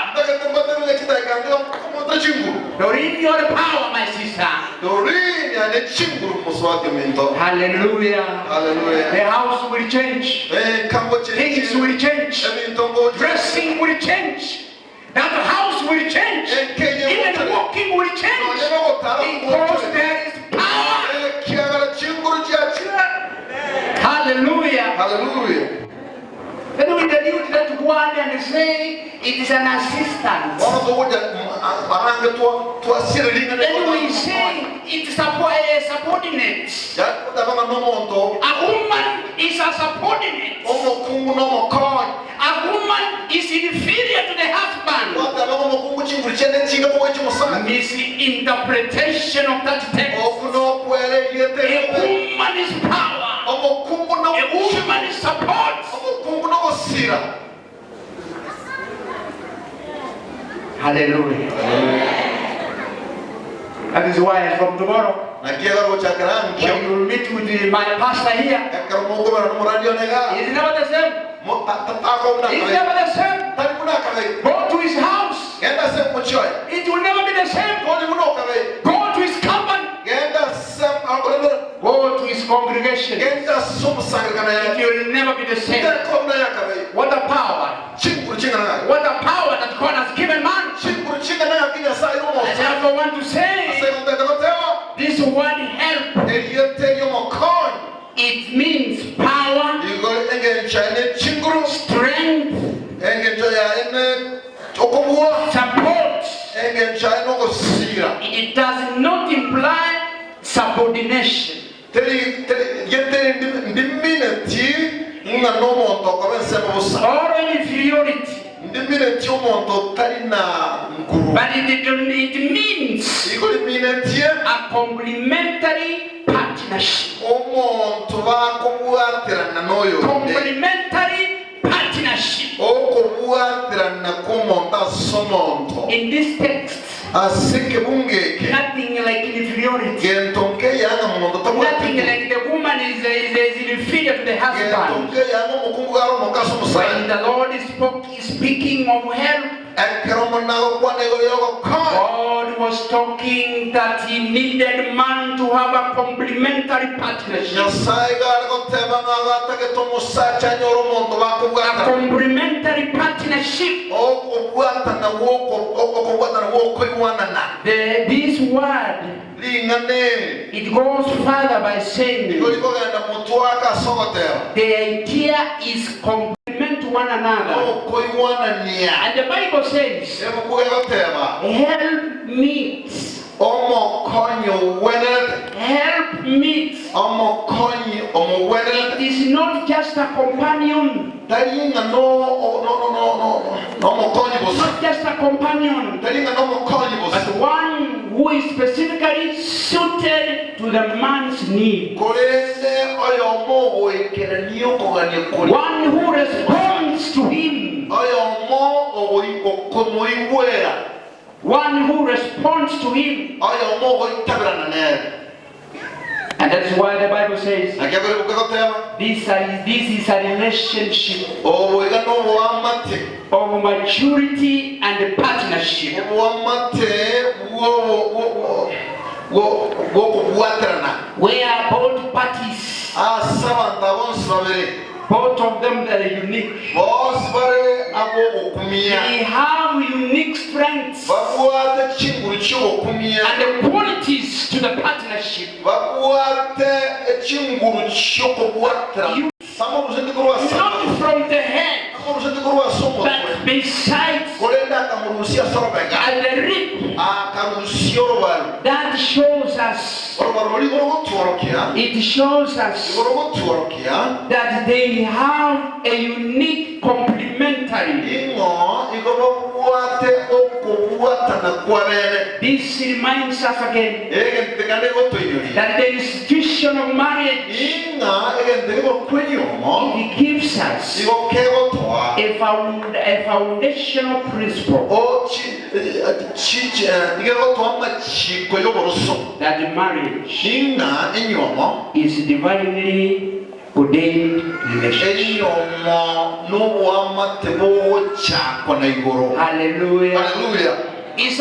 Doreen, you are the power, my sister. Hallelujah. Hallelujah. The house will change. Things will change. Dressing will change. That house will change. Even walking will change. Because there is power. Hallelujah. Hallelujah. Then we dilute that word and say it is an assistant. Then we say it is a subordinate. A woman is a subordinate. A woman is inferior to the husband. Misinterpretation of that text. A woman is power. A woman is support. Hallelujah. That is why from tomorrow, when you will meet with my pastor here, it's never the same. It's never the same. Go to his house. It will never be the same. Go to his company. Go to his congregation. It will never be the same. What a power. What a power that God has given man. I therefore want to say, this word help, it means power, strength, support. It does not imply subordination. Or inferiority. But it means a complementary partnership. Complementary partnership. In this text, nothing like inferiority. Nothing like the woman is inferior to the husband. When the Lord is speaking of help, God was talking that he needed man to have a complementary partnership. A complementary partnership. This word, it goes further by saying the idea is complement one another. And the Bible says, help meet. Help meet. It is not just a companion. Not just a companion, but one who is specifically suited to the man's need. One who responds to him. One who responds to him. And that's why the Bible says this is a relationship of maturity and partnership. Where both parties, both of them that are unique, they have unique strengths and the qualities to the partnership. Not from the head, but besides and the rib. shows us, it shows us that they have a unique complementary. This reminds us again that the institution of marriage, it gives us a foundational principle that marriage is divinely ordained relationship. Hallelujah. Hallelujah. It's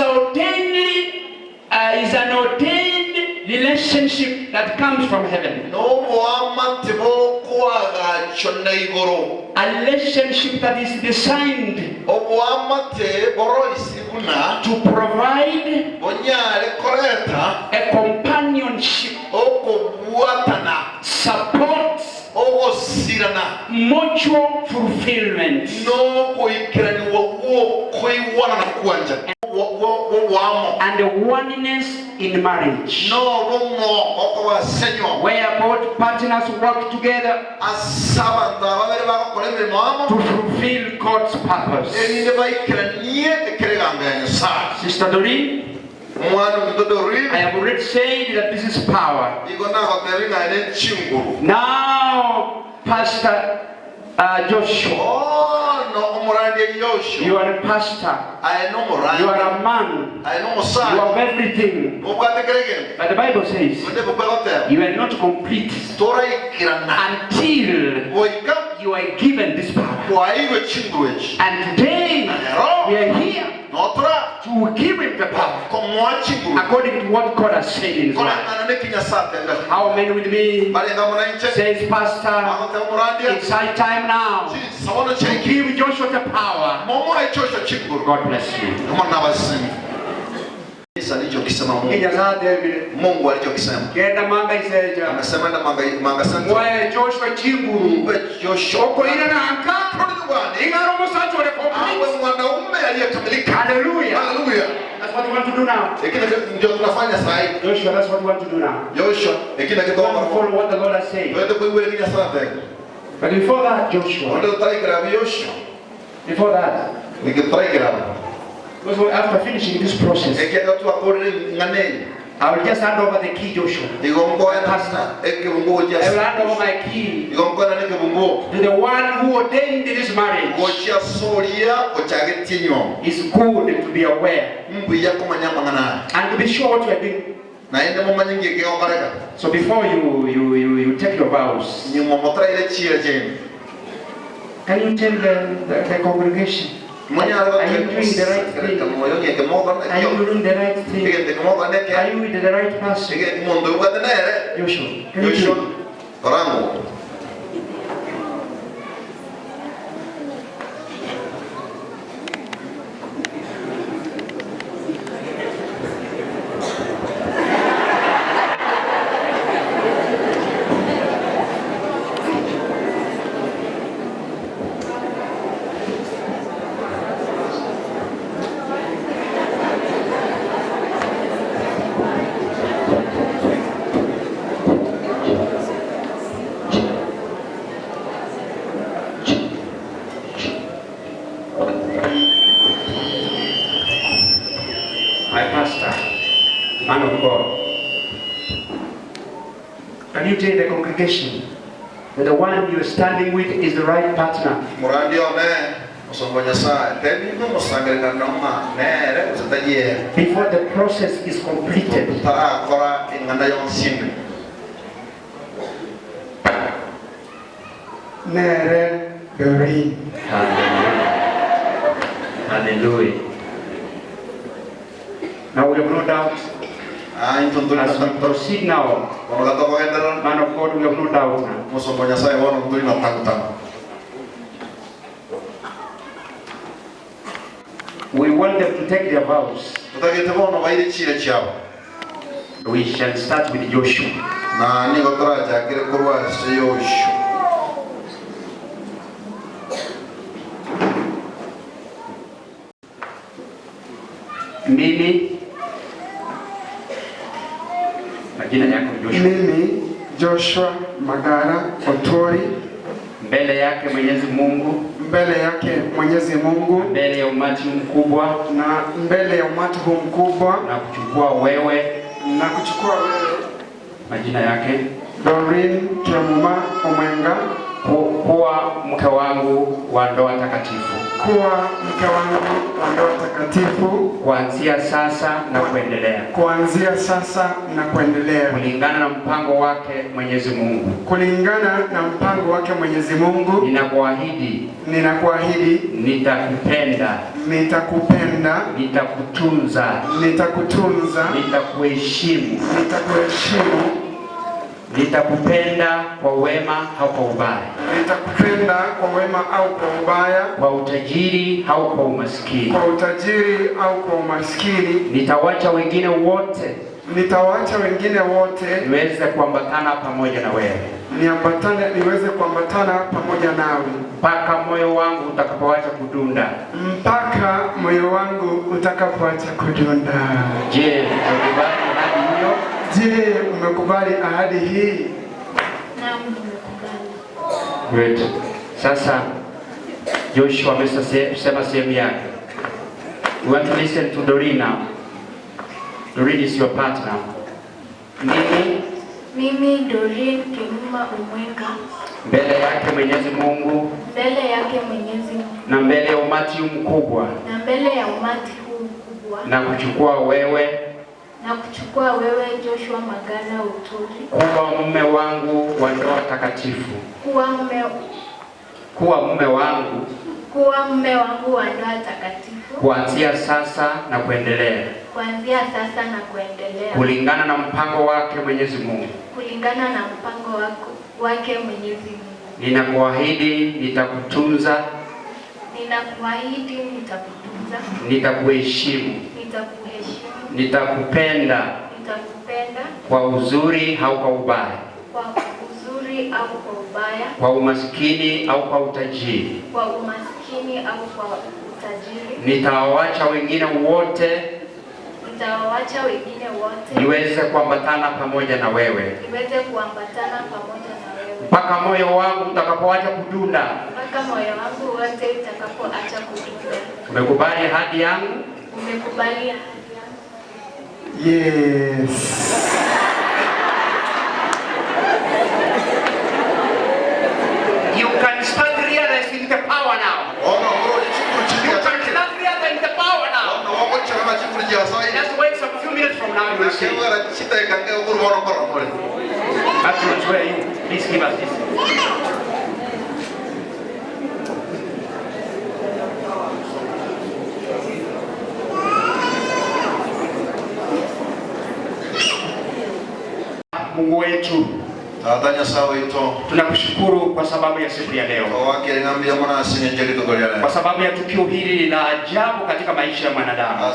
an ordained relationship that comes from heaven. A relationship that is designed to provide a companionship, support, mutual fulfillment, and oneness in marriage, where both partners work together to fulfill God's purpose. Sister Doreen, I have already said that this is power. Now, Pastor Joshua, you are a pastor, you are a man, you have everything. But the Bible says you are not complete until you are given this power. And today we are here to give him the power according to what God has said in his word. How many with me? Says Pastor, it's high time now to give Joshua the power. God bless you. Mungu alichokisema. Amesema na manga sante. Joshua chibu. Joshua. Awe mwanaume aliyekamilika. Hallelujah. Hallelujah. That's what we want to do now. Ndio tunafanya sasa hivi. Joshua, that's what we want to do now. Joshua, follow what the Lord has said. But before that, Joshua. Before that, because after finishing this process, I will just hand over the key, Joshua. Pastor, I will hand over my key to the one who ordained this marriage. It's good to be aware and to be sure what you are doing. So before you take your vows, can you tell the congregation? Are you doing the right thing? Are you doing the right thing? Are you with the right person? Joshua, can you do it? My pastor, man of God, can you tell the congregation that the one you are standing with is the right partner? Before the process is completed, Hallelujah. Now we have no doubt. As we proceed now, man of God, we have no doubt now. We want them to take their vows. We shall start with Joshua. Mimi Majina yako Joshua. Mimi Joshua Magara Otori, mbele yake Mwenyezi Mungu, mbele yake Mwenyezi Mungu, mbele ya umati mkubwa, na mbele ya umati huu mkubwa, na kuchukua wewe, na kuchukua wewe, majina yake Doreen Kemuma Omwenga, kuwa mke wangu wa ndoa takatifu, kuwa mke wangu wa ndoa takatifu, kuanzia sasa na kuendelea, kuanzia sasa na kuendelea, kulingana na mpango wake Mwenyezi Mungu, kulingana na mpango wake Mwenyezi Mungu. Ninakuahidi, ninakuahidi, nitakupenda, nitakupenda, nitakutunza, nitakutunza, nitakuheshimu, nitakuheshimu, nitakupenda kwa wema au kwa ubaya, nitakupenda kwa wema au kwa ubaya, kwa utajiri au kwa umaskini, kwa utajiri au kwa umaskini. Nitawacha wengine wote, nitawacha wengine wote, niweze kuambatana pamoja na wewe, niambatane, niweze kuambatana pamoja nawe, mpaka moyo wangu utakapoacha kudunda, mpaka moyo wangu utakapoacha kudunda. Je, umekubali ahadi hiyo? Je, umekubali ahadi hii? Naam, nimekubali. Great. Sasa Joshua amesema sehemu yake. We want to listen to Doreen now. Doreen is your partner. Mimi Doreen Kemuma Omwenga, mbele yake Mwenyezi Mungu, mbele yake Mwenyezi Mungu, na mbele ya umati mkubwa, na mbele ya umati huu mkubwa, na kuchukua wewe, na kuchukua wewe Joshua Magara Otori, kuwa mume wangu wa ndoa takatifu, kuwa mume wangu, kuwa mume wangu wa ndoa takatifu, kuanzia sasa na kuendelea, kuanzia sasa na kuendelea, kulingana na mpango wake Mwenyezi Mungu, kulingana na mpango wake Mwenyezi Mungu. Ninakuahidi nitakutunza, ninakuahidi nitakutunza, nitakuheshimu, nitakuheshimu, nitakupenda, nitakupenda, kwa uzuri au kwa ubaya, kwa uzuri au kwa ubaya, kwa umaskini au kwa utajiri, kwa umaskini au kwa utajiri. Nitawaacha wengine wote, nitawaacha wengine wote, niweze kuambatana pamoja na wewe, niweze kuambatana pamoja na wewe, mpaka moyo wangu utakapoacha kudunda, mpaka moyo wangu wote utakapoacha kudunda. Umekubali ahadi yangu? Umekubali ahadi yangu? Yes. You can start realizing the power now. You can start realizing the power now. Just wait some few minutes from now, you will see. Patrons, where are you? Please give us this. Mungu wetu, tunakushukuru kwa sababu ya siku ya leo, kwa sababu ya tukio hili la ajabu katika maisha ya mwanadamu.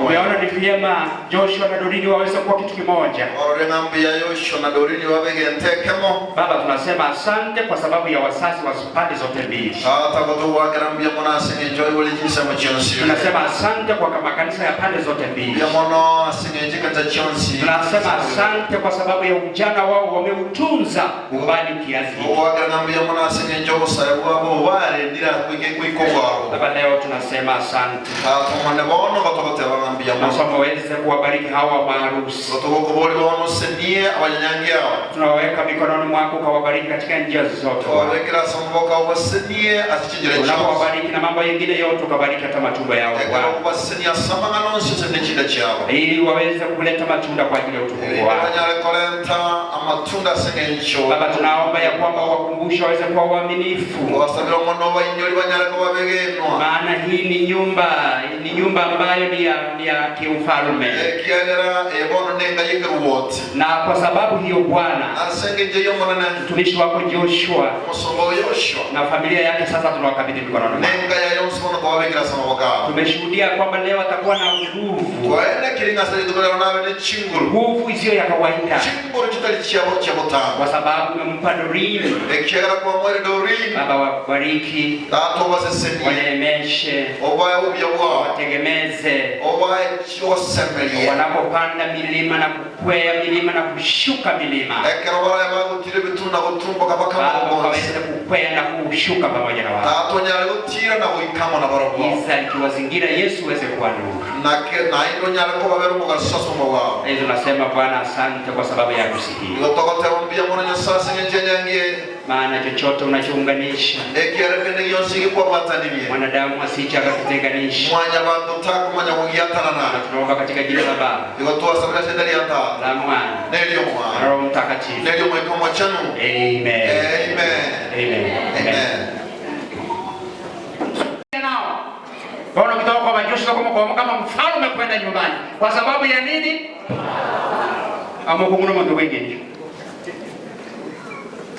Umeona ni vyema Joshua na Doreen waweze kuwa kitu kimoja. Baba, tunasema asante kwa sababu ya wazazi wa pande zote mbili. Tunasema asante kwa makanisa ya pande zote mbili. Tunasema asante kwa sababu ya ujana wao wameutunza umbali kiasi hiki. Baba, leo tunasema asante. Tunasema uweze kuwabariki hawa maharusi. Tunawaweka mikononi mwako, ukawabariki katika njia zote. Unapowabariki na mambo mengine yote, ukabariki hata matunda yao Bwana, ili waweze kuleta matunda kwa ajili ya utukufu wako. Baba, tunaomba ya kwamba wakumbushe waweze kuwa waaminifu, maana hii ni nyumba ambayo ni ya kiufalme, na kwa sababu hiyo Bwana, mtumishi wako Joshua na familia yake sasa tunawakabidhi mikononi mwako. Tumeshuhudia kwamba leo atakuwa na nguvu, nguvu isiyo ya kawaida. kawaida, kwa sababu umempa Doreen. Baba, wabariki, waneemeshe, wategemeze wanapopanda milima na kukwea milima na kushuka milima, Baba, waweze kukwea na kushuka pamoja na wao. Giza likiwazingira, Yesu uweze kuwa nuru. Yesu, nasema Bwana asante kwa sababu ya harusi hii, maana chochote unachounganisha mwanadamu asije akakutenganisha. Na tunaomba katika jina la Baba, la Mwana na Roho Mtakatifu. Amen. Amen. Amen. Bwana kutoka kwa Joshua kama mfalme kwenda nyumbani. Kwa sababu ya nini? Amokunguna mtu wengi.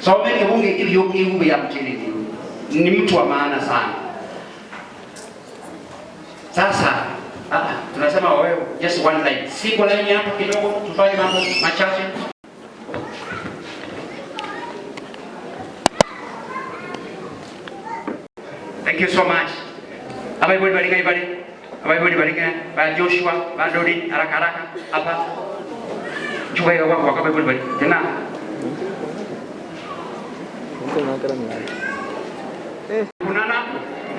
So mimi bunge hivyo hivyo ya mchini ni mtu wa maana sana. Sasa tunasema wewe just one line. Single line hapo kidogo tufanye mambo machache. Thank you so much. Abaibodi baringa ibari. Abaibodi baringa ba Joshua, ba Dori haraka haraka hapa. Chukua hiyo wako abaibodi bari. Tena. Kunana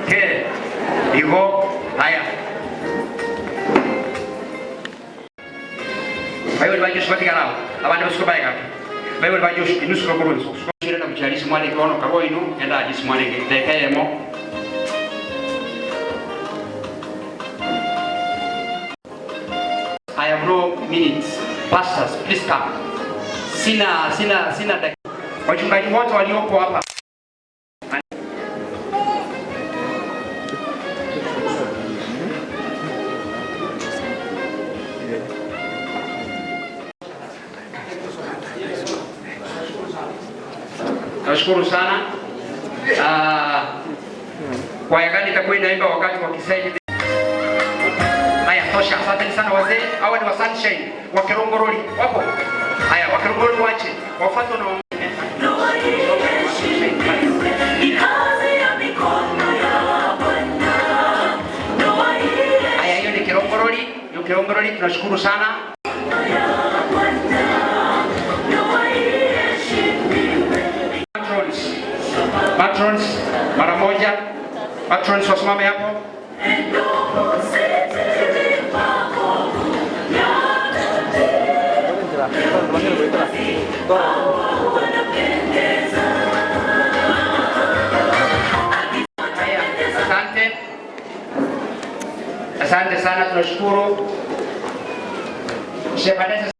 ke igo haya. Baibodi ba Joshua tigarao. Abandi basuko baika. Baibodi ba Joshua inusuko koroni. Sio na kuchalisi mwale kono kabo inu enda ajisi mwale tekayemo. I have no minutes. Pastors, please come. Sina dakika. Wachungaji wote walioko hapa. Nashukuru sana. Kwaya gani itakuwa inaimba wakati wa kisaidi? Haya, tosha. Asante sana wazee. Hawa ni wa Sunshine, wa Kirongoroli. Wapo? Haya, wa Kirongoroli wache. Wafuatwe na haya, hiyo ni Kirongoroli. Hiyo Kirongoroli tunashukuru sana. Patrons, mara moja. Patrons wasimame hapo. Asante. Asante sana, tunashukuru. Shepherdess.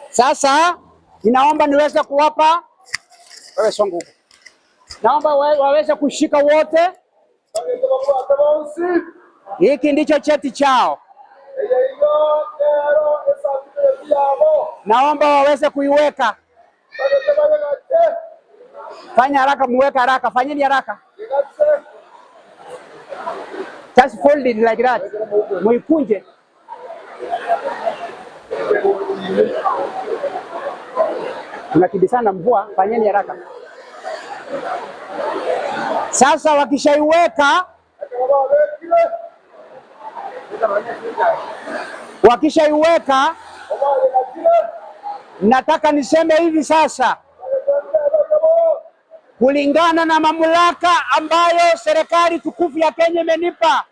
Sasa ninaomba niweze kuwapa wewe songo huko. Naomba waweze kushika wote. Hiki ndicho cheti chao. Naomba waweze kuiweka. Fanya haraka, muweke haraka, fanyeni haraka. Just fold it like that. Muikunje. Tunakimbizana mvua, fanyeni haraka. Sasa wakishaiweka, nataka niseme hivi sasa, kulingana na mamlaka ambayo serikali tukufu ya Kenya imenipa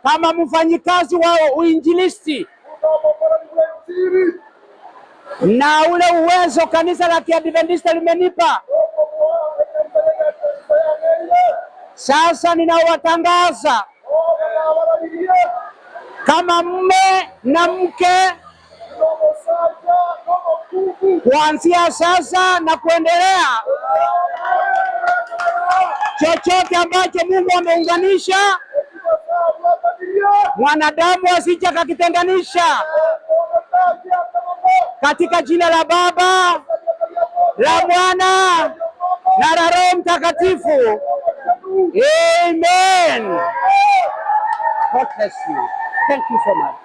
kama mfanyikazi wa uinjilisti na ule uwezo kanisa la Kiadventista limenipa, sasa ninawatangaza kama mume na mke kuanzia sasa na kuendelea. Chochote ambacho Mungu ameunganisha, mwanadamu asije akakitenganisha. Katika jina la Baba, la Mwana na la Roho Mtakatifu. Amen. God bless you. Thank you so much.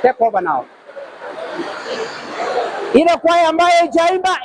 Take over now. Ile kwaya ambayo haijaimba.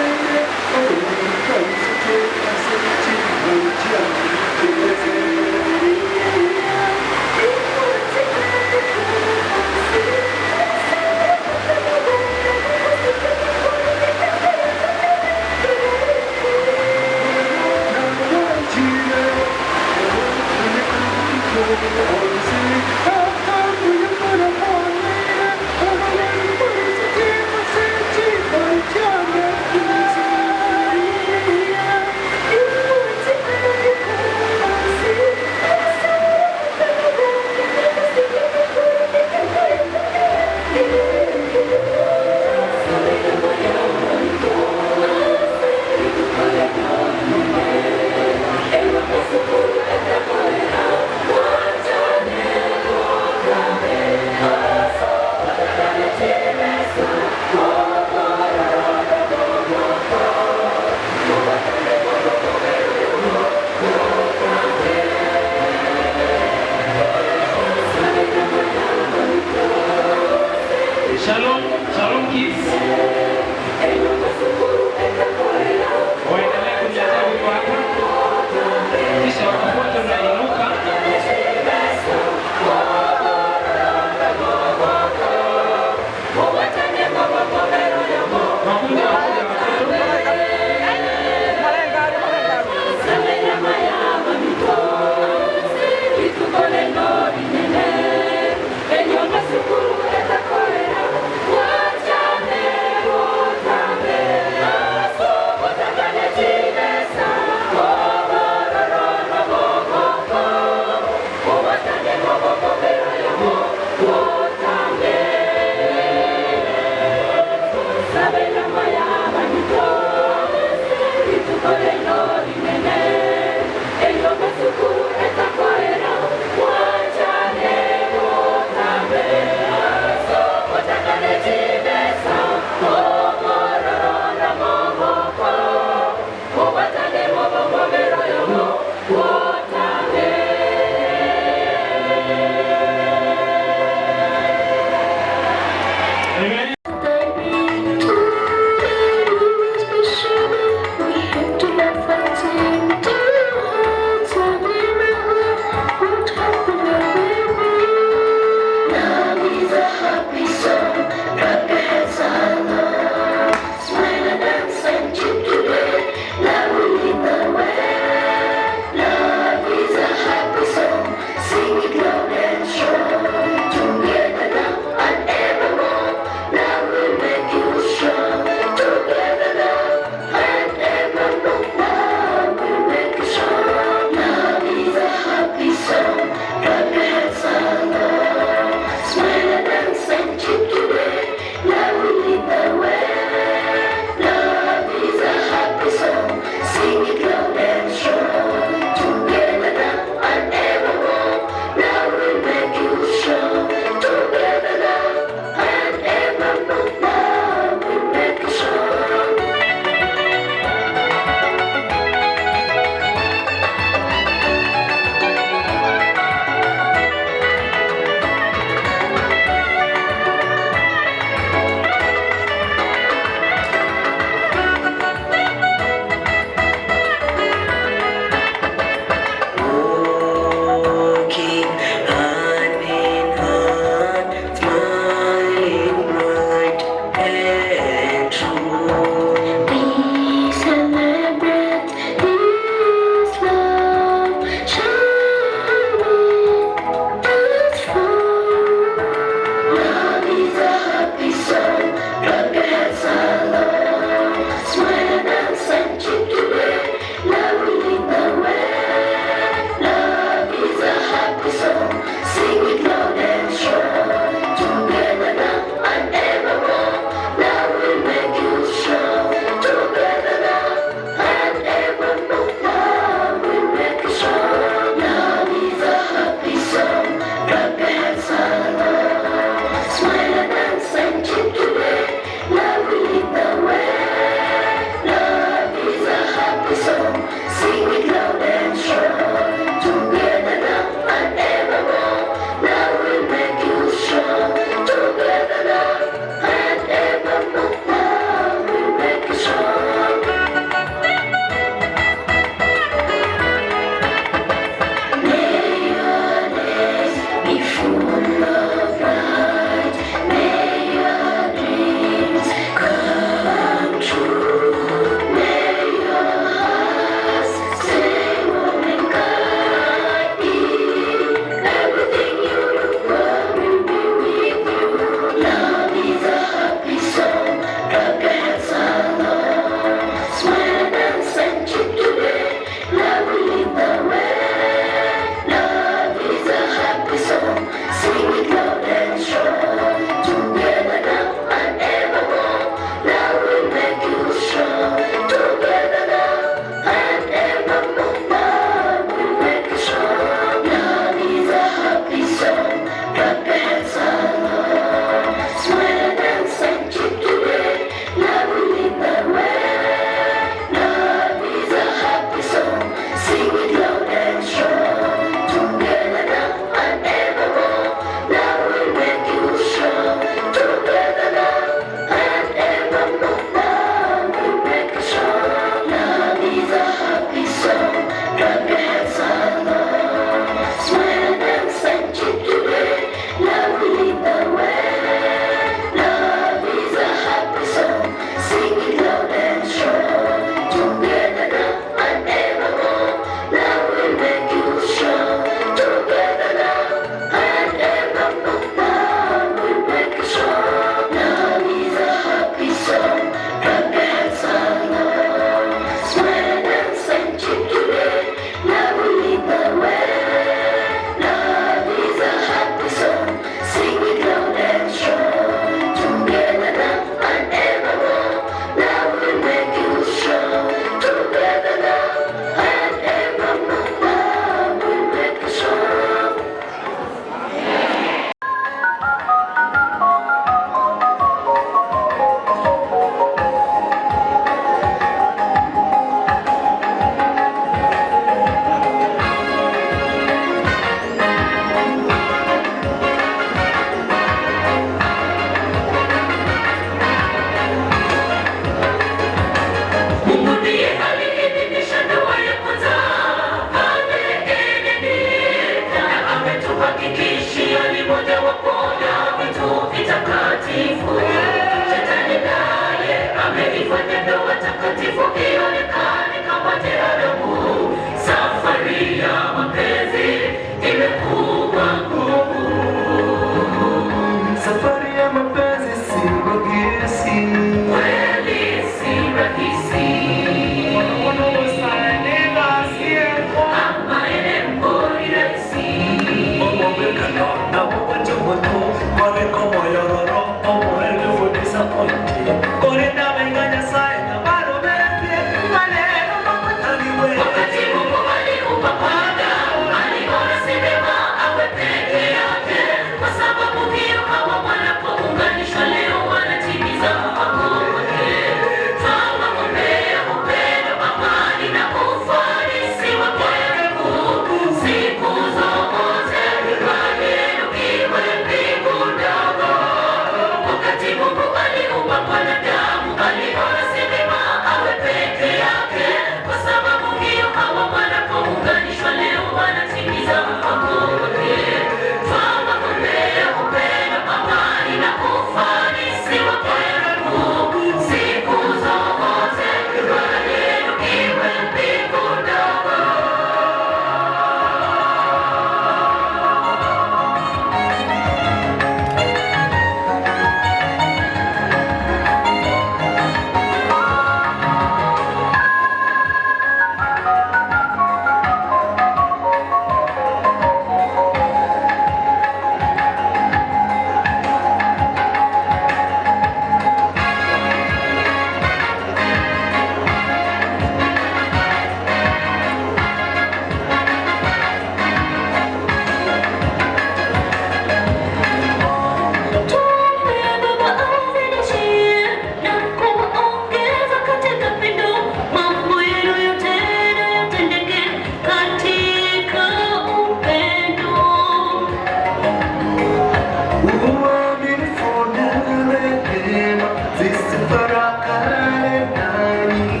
Zisifarakane nanyi,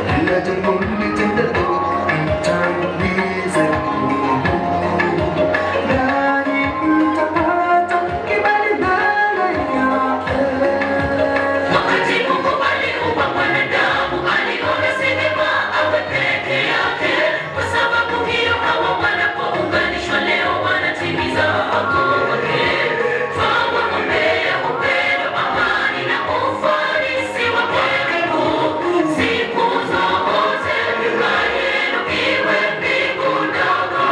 kila jambo mlitendalo mtangulize Mungu. Nanyi mtapata kibali mbele yake. Wakati Mungu aliumba mwanadamu, aliona si vyema awe peke yake. Kwa sababu hiyo hawa wanapounganishwa leo wanatimiza mpango wake. Twawaombea upendo, amani na ufanisi wa Mungu siku zote, nyumba yenu iwe mbingu ndogo.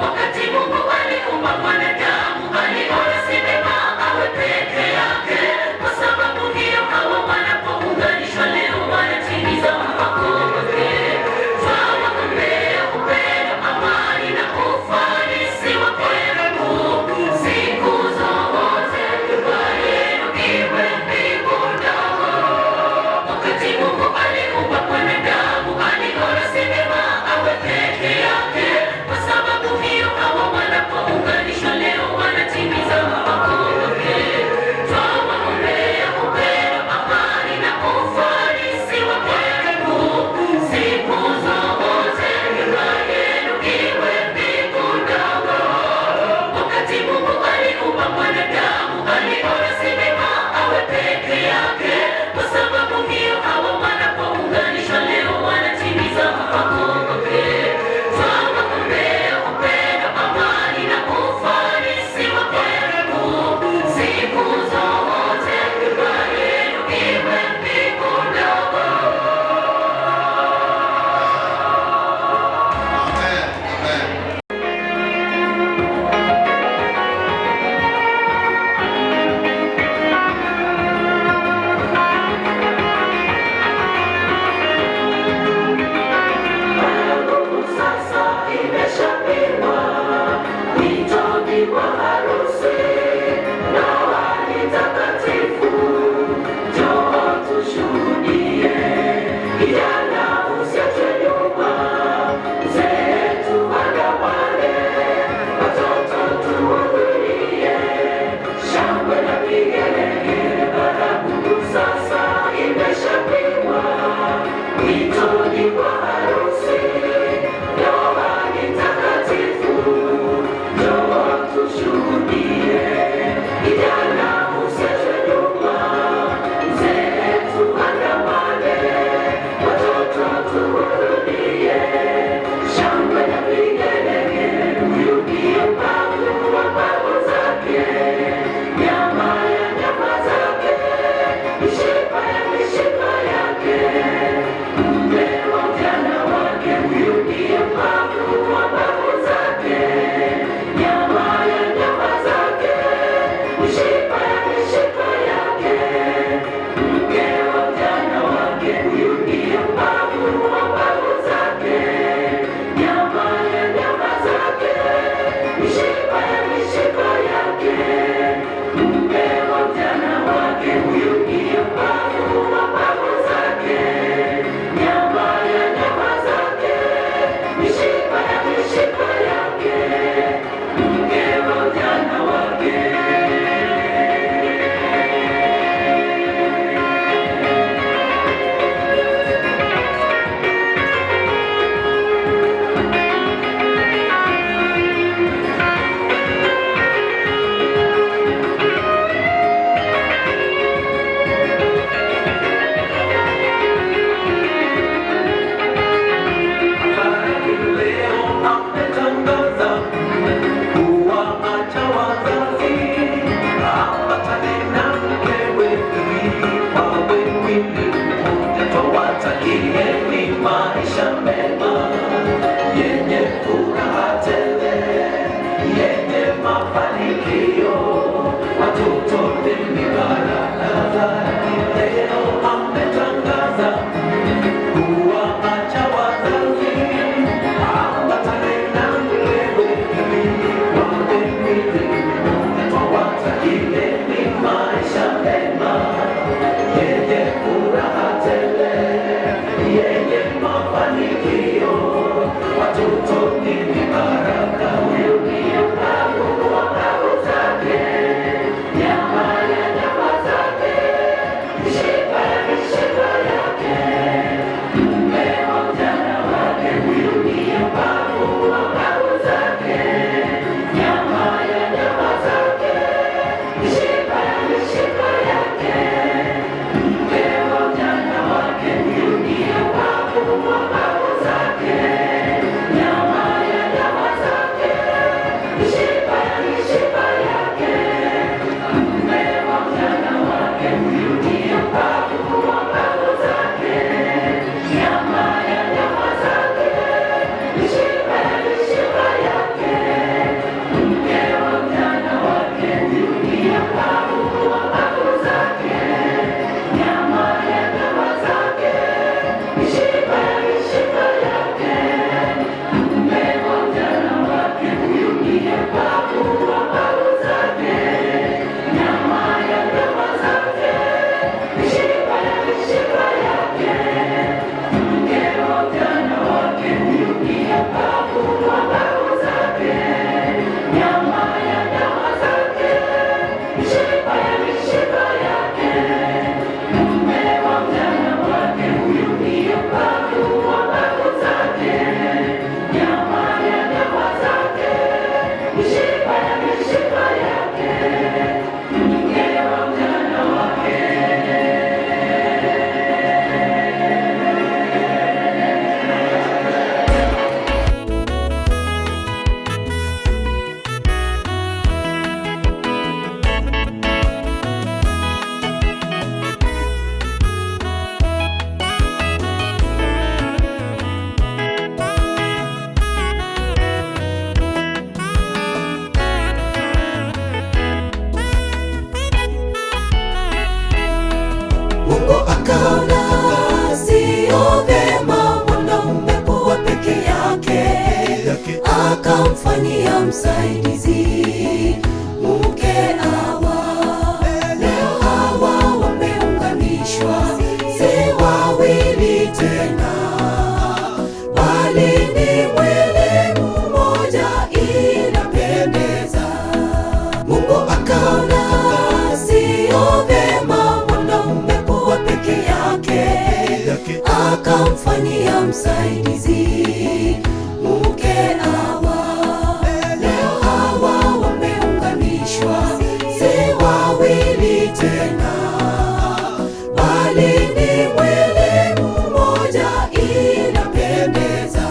Wakati Mungu aliumba mwanadamu, aliona si vyema awe peke yake. Kwa sababu hiyo hawa wanapounganishwa leo wanatimiza mpango wake. Twawaombea upendo, amani na ufanisi wa Mungu siku zote, nyumba yenu iwe mbingu ndogo. Wakati Mungu aliumba mwanadamu, aliona si vyema awe peke yake. Kwa sababu hiyo hawa wanapounganishwa leo wanatimiza mpango wake. Twawaombea upendo, amani na ufanisi wa Mungu siku zote, nyumba yenu iwe mbingu ndogo. Wakati Mungu aliumba mwanadamu, aliona si vyema awe peke yake. Kwa sababu hiyo hawa wanapounganishwa leo wanatimiza mpango wake. Twawaombea upendo, amani na ufanisi wa Mungu siku zote, nyumba yenu iwe mbingu ndogo. Sasa imeshapimwa, wito ni wa harusi, ndoa ni takatifu, njoo tushuhudie. Kijana usiachwe nyuma, mzee tuandamane, watoto tuhudhurie, shangwe na vigelegele, baragumu sasa imeshapimwa, wito ni wa harusi, ndoa ni takatifu, njoo tushuhudie. Kijana usiachwe nyuma, mzee tuandamane, watoto tuhudhurie, shangwe na vigelegele, huyu ndiye mbavu wa mbavu zake, nyama ya nyama zake, mishipa ya mishipa yake, mume wa ujana wake, huyu ndiye mbavu wa mbavu zake, nyama ya nyama zake, mishipa ya mishipa yake, mke wa ujana wake, huyu ndiye mbavu wa mbavu zake, nyama ya nyama zake, mishipa ya mishipa yake, mume wa ujana wake, huyu ndiye mbavu wa mbavu zake, nyama ya nyama zake, mishipa ya mishipa yake, mke wa ujana wake. Leo ametangaza kuwaacha wazazi, ambatane na mkewe ili wawe mwili mmoja. Twawatakieni maisha mema yenye furaha tele, yenye mafanikio, watoto ni baraka zake. Leo ametangaza kuwaacha wazazi, ambatane na mkewe ili wawe mwili mmoja. Twawatakieni maisha mema yenye furaha tele, yenye mafanikio, watoto ni baraka. Huyu ndiye mbavu wa mbavu zake, nyama ya nyama zake, Mishipa ya mishipa yake, mke wa ujana wake, huyu ndiye mbavu wa mbavu zake, nyama ya nyama zake, mishipa ya mishipa yake, mume wa ujana wake, huyu ndiye mbavu wa mbavu zake, nyama ya nyama zake, mishipa ya mishipa yake, mke wa ujana wake. Mungu akaona sio vema mwanaume kuwa peke yake, akamfanyia msaidizi mke Hawa. Leo hawa wameunganishwa, si wawili tena, bali ni mwili mmoja, inapendeza. Mungu akaona sio vema mwanaume kuwa peke yake, akamfanyia msaidizi mke Hawa. Leo hawa wameunganishwa, si wawili tena, bali ni mwili mmoja, inapendeza.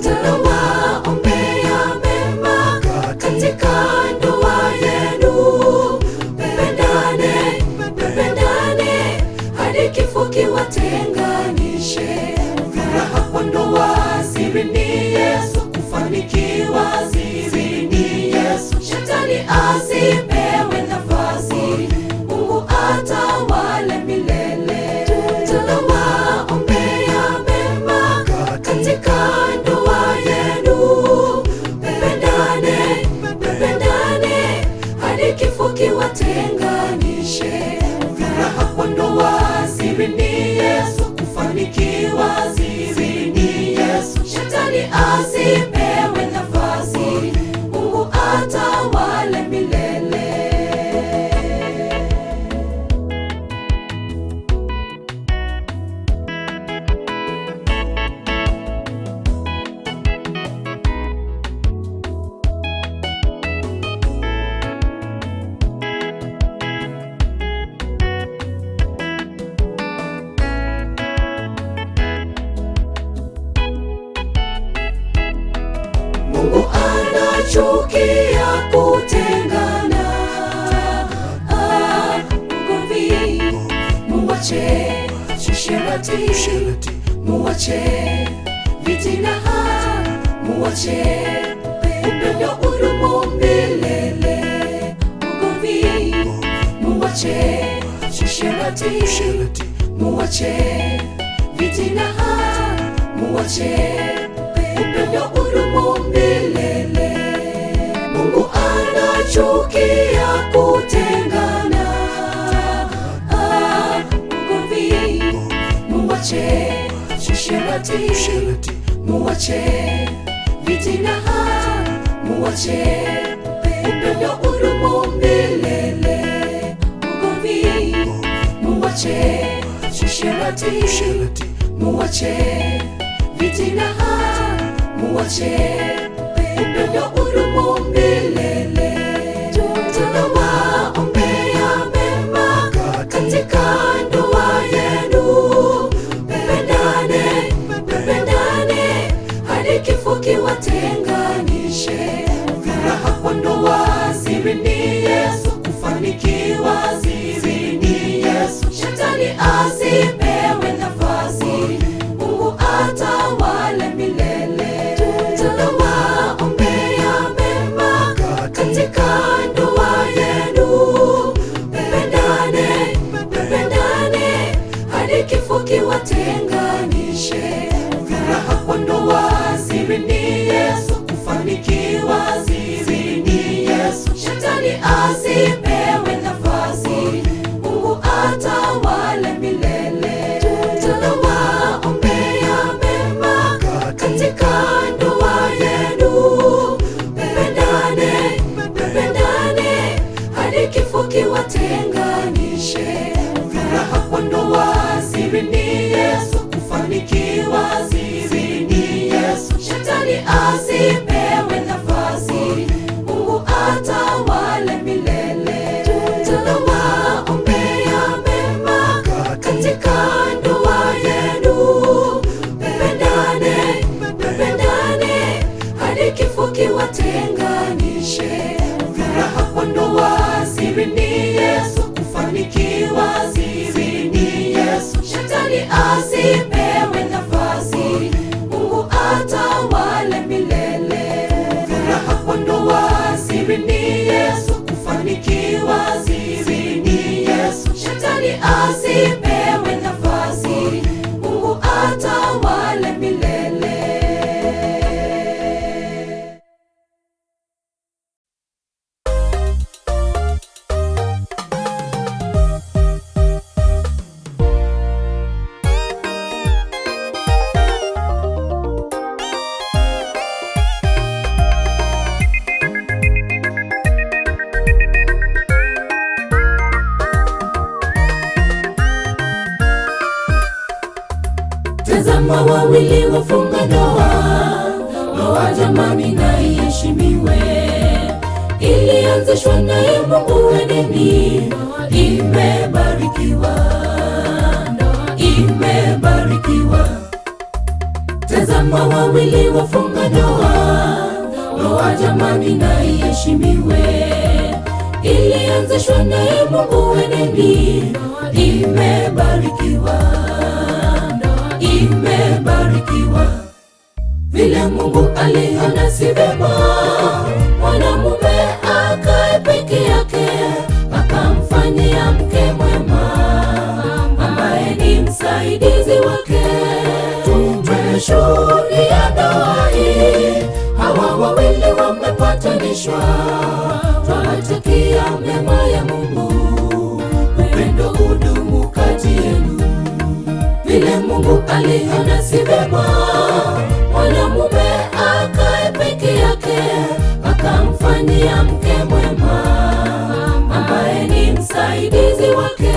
Tunawaombea mema katika ndoa yenu, mpendane, mpendane hadi kifo kiwatenganishe. Furaha kwa ndoa, siri ni Yesu, kufanikiwa siri ni Yesu. Shetani asipewe nafasi, Mungu atawale milele. Tunawaombea mema katika ndoa yenu, mpendane, mpendane hadi kifo kiwatenganishe. Furaha kwa ndoa, siri ni Yesu, kufanikiwa siri ni Yesu. Shetani asipewe nafasi, Mungu atawale milele. Mungu anachukia kutengana, ugomvi muwache, usherati muwache, fitina muwache, upendo udumu milele. Ugomvi muwache, usherati muwache, fitina muwache, upendo udumu milele. Mungu anachukia kutengana, ugomvi muwache, usherati muwache, fitina muwache, upendo udumu milele. Ugomvi muwache, usherati muwache, fitina muwache, upendo udumu milele. Tunawaombea mema katika ndoa yenu, mpendane, mpendane hadi kifo kiwatenganishe. Furaha kwa ndoa, siri ni Yesu, kufanikiwa siri ni Yesu. Shetani asipewe nafasi, Mungu atawale milele. Tunawaombea mema katika ndoa yenu, mpendane, mpendane hadi kifo kiwatenganishe. Furaha kwa ndoa, siri ni Yesu, kufanikiwa siri ni Yesu. Shetani asipewe nafasi, Mungu atawale. Tazama wawili wafunga ndoa, ndoa jamani na iheshimiwe. Ilianzishwa naye Mungu Edeni, imebarikiwa, imebarikiwa. Tazama wawili wafunga ndoa, ndoa jamani na iheshimiwe. Ilianzishwa naye Mungu Edeni, imebarikiwa, imebarikiwa. Vile Mungu aliona si vema mwanamume akae peke yake, akamfanyia mke mwema ambaye ni msaidizi wake. Tumeshuhudia ndoa hii, hawa wawili wamepatanishwa. Twawatakia mema ya Mungu, upendo udumu kati yenu. Vile Mungu aliona si vema mwanamume akae peke yake, akamfanyia mke mwema ambaye ni msaidizi wake.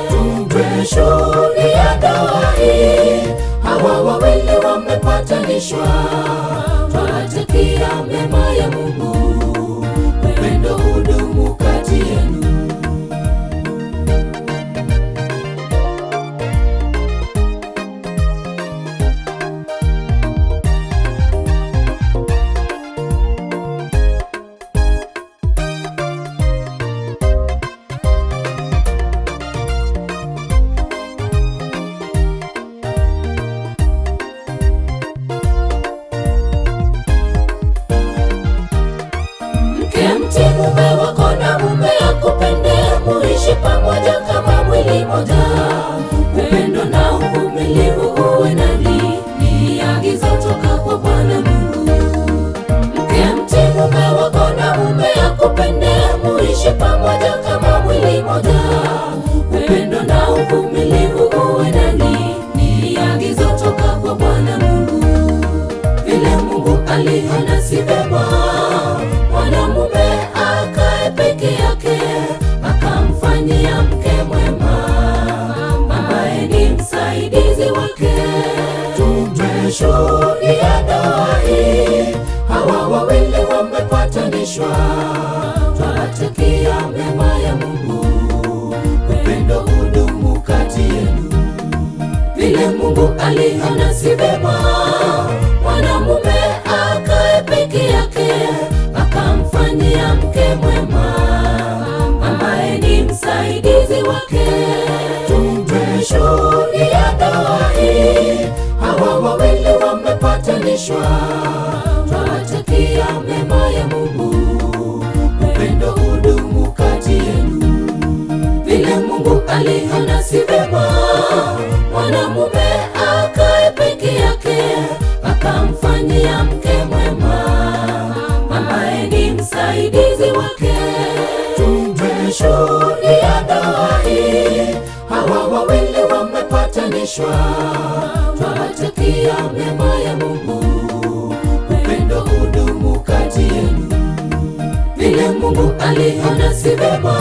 Tumeshuhudia ndoa hii, hawa wawili wamepatanishwa. Twawatakia mema ya Mungu, upendo udumu kati yenu. Pamoja kama mwili moja, upendo na uvumilivu uwe nani, ni agizo toka kwa Bwana Mungu. Mke mtii mume wako na mume akupende, muishi pamoja kama mwili moja, upendo na uvumilivu uwe nani, ni agizo toka kwa Bwana Mungu. Vile Mungu aliona si vema mwanamume akae peke yake, akamfanyia mke mwema ambaye ni msaidizi wake. Tumeshuhudia ndoa hii, hawa wawili wamepatanishwa. Twawatakia mema ya Mungu, upendo udumu kati yenu. Vile Mungu aliona si vema mwanamume akae peke yake, akamfanyia mke mwema ambaye ni msaidizi wake. Tumeshuhudia ndoa hii, hawa wawili wamepatanishwa. Twawatakia mema ya Mungu, upendo udumu kati yenu. Vile Mungu aliona si vema mwanamume akae peke yake, akamfanyia mke mwema ambaye ni msaidizi wake. Tumeshuhudia ndoa hii, hawa wawili wamepatanishwa. Twawatakia mema ya Mungu, upendo udumu kati yenu. Vile Mungu aliona si vema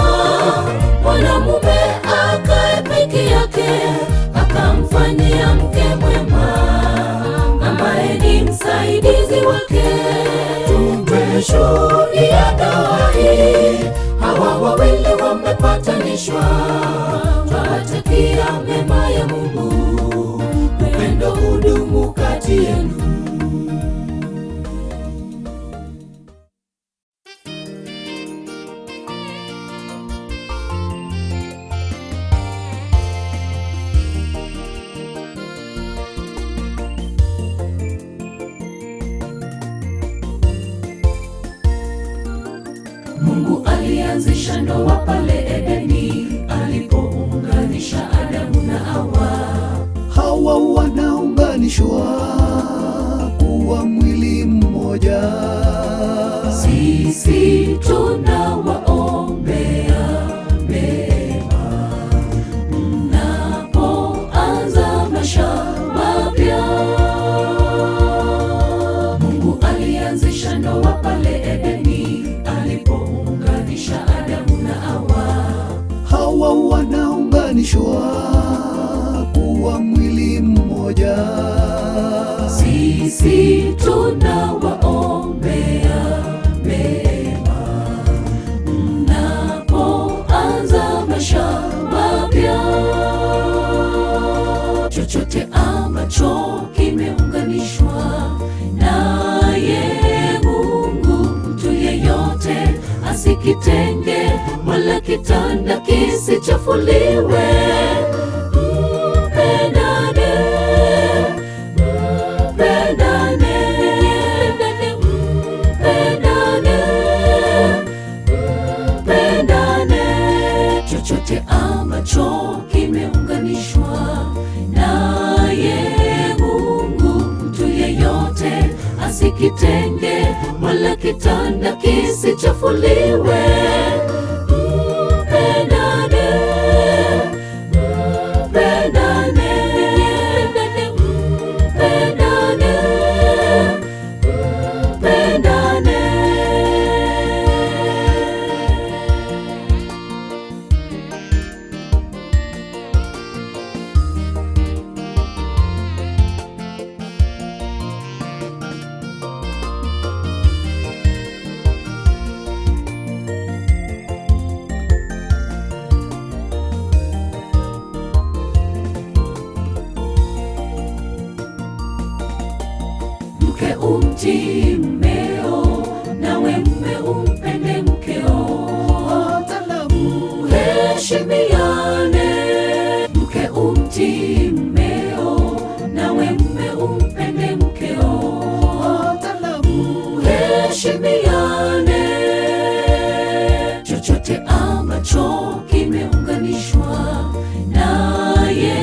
mwanamume akae peke yake, akamfanyia mke mwema ambaye ni msaidizi wake. Tumeshuhudia ndoa hii, hawa wawili wamepatanishwa. Twawatakia mema ya Mungu, upendo udumu kati yenu. Mungu alianzisha ndoa pale Edeni, alipounganisha Adamu na Hawa. Hawa wanaunganishwa kuwa mwili mmoja. Sisi tunawaombea mema mnapoanza maisha mapya. Mungu alianzisha ndoa pale Edeni, alipounganisha Adamu na Hawa. Hawa wanaunganishwa kuwa mwili mmoja. Chochote ambacho kimeunganishwa naye Mungu, mtu yeyote asikitenge, wala kitanda kisichafuliwe. Mpendane, mpendane, mpendane, mpendane. Chochote ambacho kimeunganishwa naye Mungu, mtu yeyote asikitenge, wala kitanda kisichafuliwe. Mpendane, mpendane, mpendane, mpendane. Mke umtii mmeo, nawe mme umpende mkeo. Mheshimiane. Mke umtii mmeo, nawe mme umpende mkeo. Mheshimiane. Chochote ambacho kimeunganishwa naye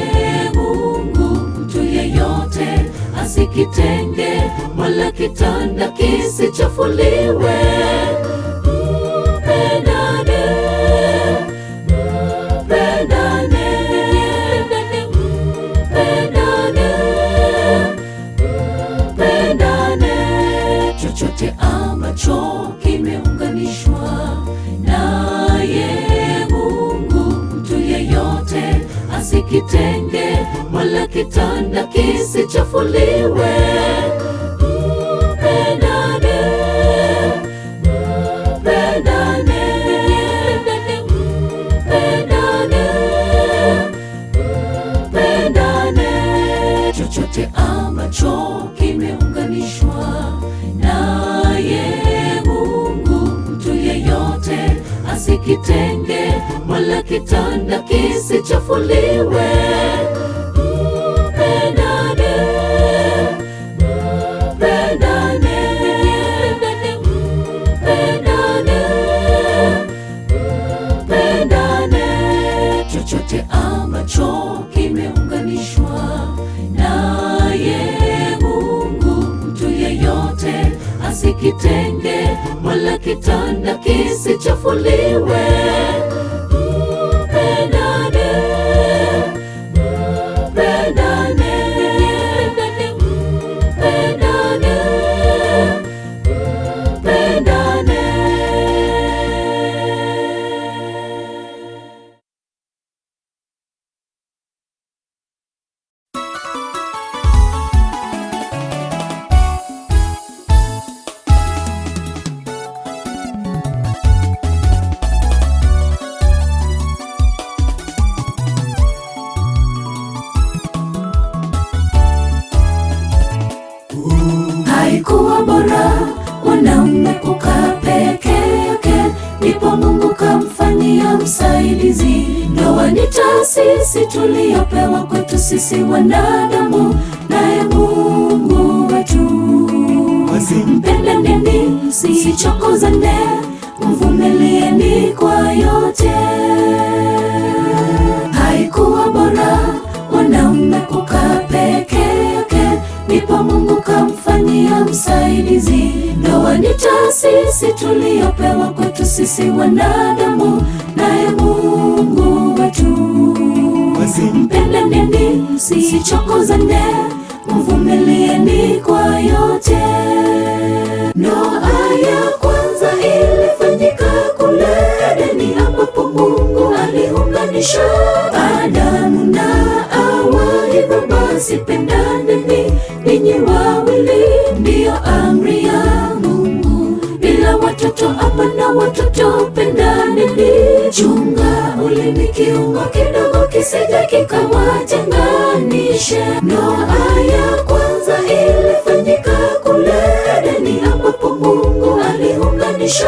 Mungu, mtu yeyote asikitenge, wala kitanda kisichafuliwe. Mpendane, mpendane, mpendane, mpendane. Chochote ambacho kimeunganishwa naye Mungu, mtu yeyote asikitenge, wala kitanda kisichafuliwe. Mpendane, mpendane, mpendane, mpendane. Chochote ambacho kimeunganishwa naye Mungu, mtu yeyote asikitenge, wala kitanda kisichafuliwe. Mpendane, mpendane, mpendane, mpendane. Chochote ambacho kimeunganishwa naye Mungu, mtu yeyote asikitenge, wala kitanda kisichafuliwe. Mpendane, mpendane, mpendane, mpendane. Haikuwa bora mwanaume kukaa peke yake, ndipo Mungu kamfanyia msaidizi. Ndoa ni taasisi tuliyopewa kwetu sisi wanadamu, naye Mungu wetu. Mpendaneni, msichokozane, mvumilieni kwa yote. Haikuwa bora mwanaume kukaa peke yake, ndipo Mungu kamfanyia msaidizi. Ndoa ni taasisi tuliyopewa kwetu sisi wanadamu, naye Mungu wetu. Mpendaneni, msichokozane, mvumilieni kwa yote. Ndoa ya kwanza ilifanyika kule Edeni, ambapo Mungu aliunganisha Adamu na Hawa. Hivyo basi pendaneni ninyi wawili, ndiyo amri ya Mungu. Bila watoto hapana watoto, pendaneni. Chunga ulimi, kiungo kidogo kisije kikawatenganisha. kiwatenganishe. Ndoa ya kwanza ilifanyika kule Edeni, ambapo Mungu aliunganisha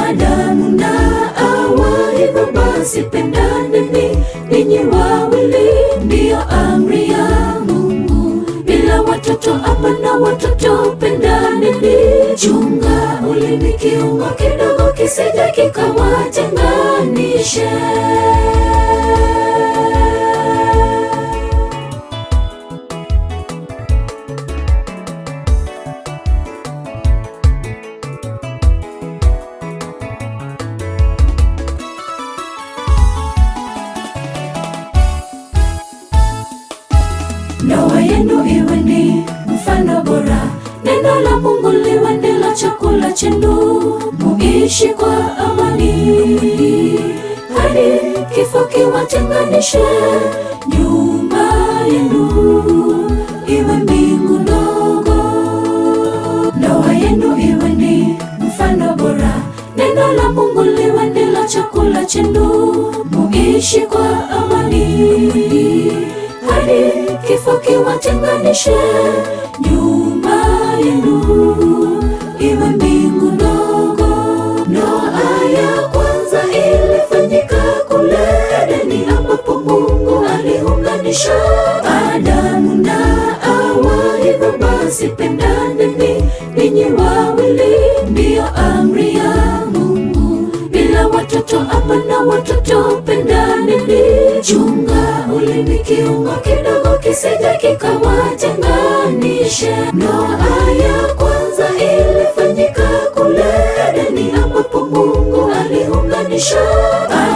Adamu na Hawa. Hivyo basi pendaneni ninyi wawili, ndiyo amri ya Mungu. Bila watoto hapana watoto, pendaneni. Chunga ulimi, kiungo kidogo kisije kikawatenganishe. Ndoa yenu iwe ni mfano bora, neno la Mungu liwe ndilo chakula chenu, muishi kwa amani hadi kifo kiwatenganishe. Nyumba yenu iwe mbingu ndogo. Ndoa yenu iwe ni mfano bora, neno la Mungu liwe ndilo chakula chenu, muishi kwa amani hadi kifo kiwatenganishe. Nyumba yenu iwe mbingu ndogo. Ndoa ya kwanza ilifanyika kule Edeni, ambapo Mungu aliunganisha Adamu na Hawa. Hivyo basi pendaneni ninyi wawili, ndiyo amri ya Mungu. Bila watoto hapana watoto, pendaneni. Chunga ulimi, kiungo kidogo kisije kikawatenganishe. Ndoa ya kwanza ilifanyika kule Edeni, ambapo Mungu aliunganisha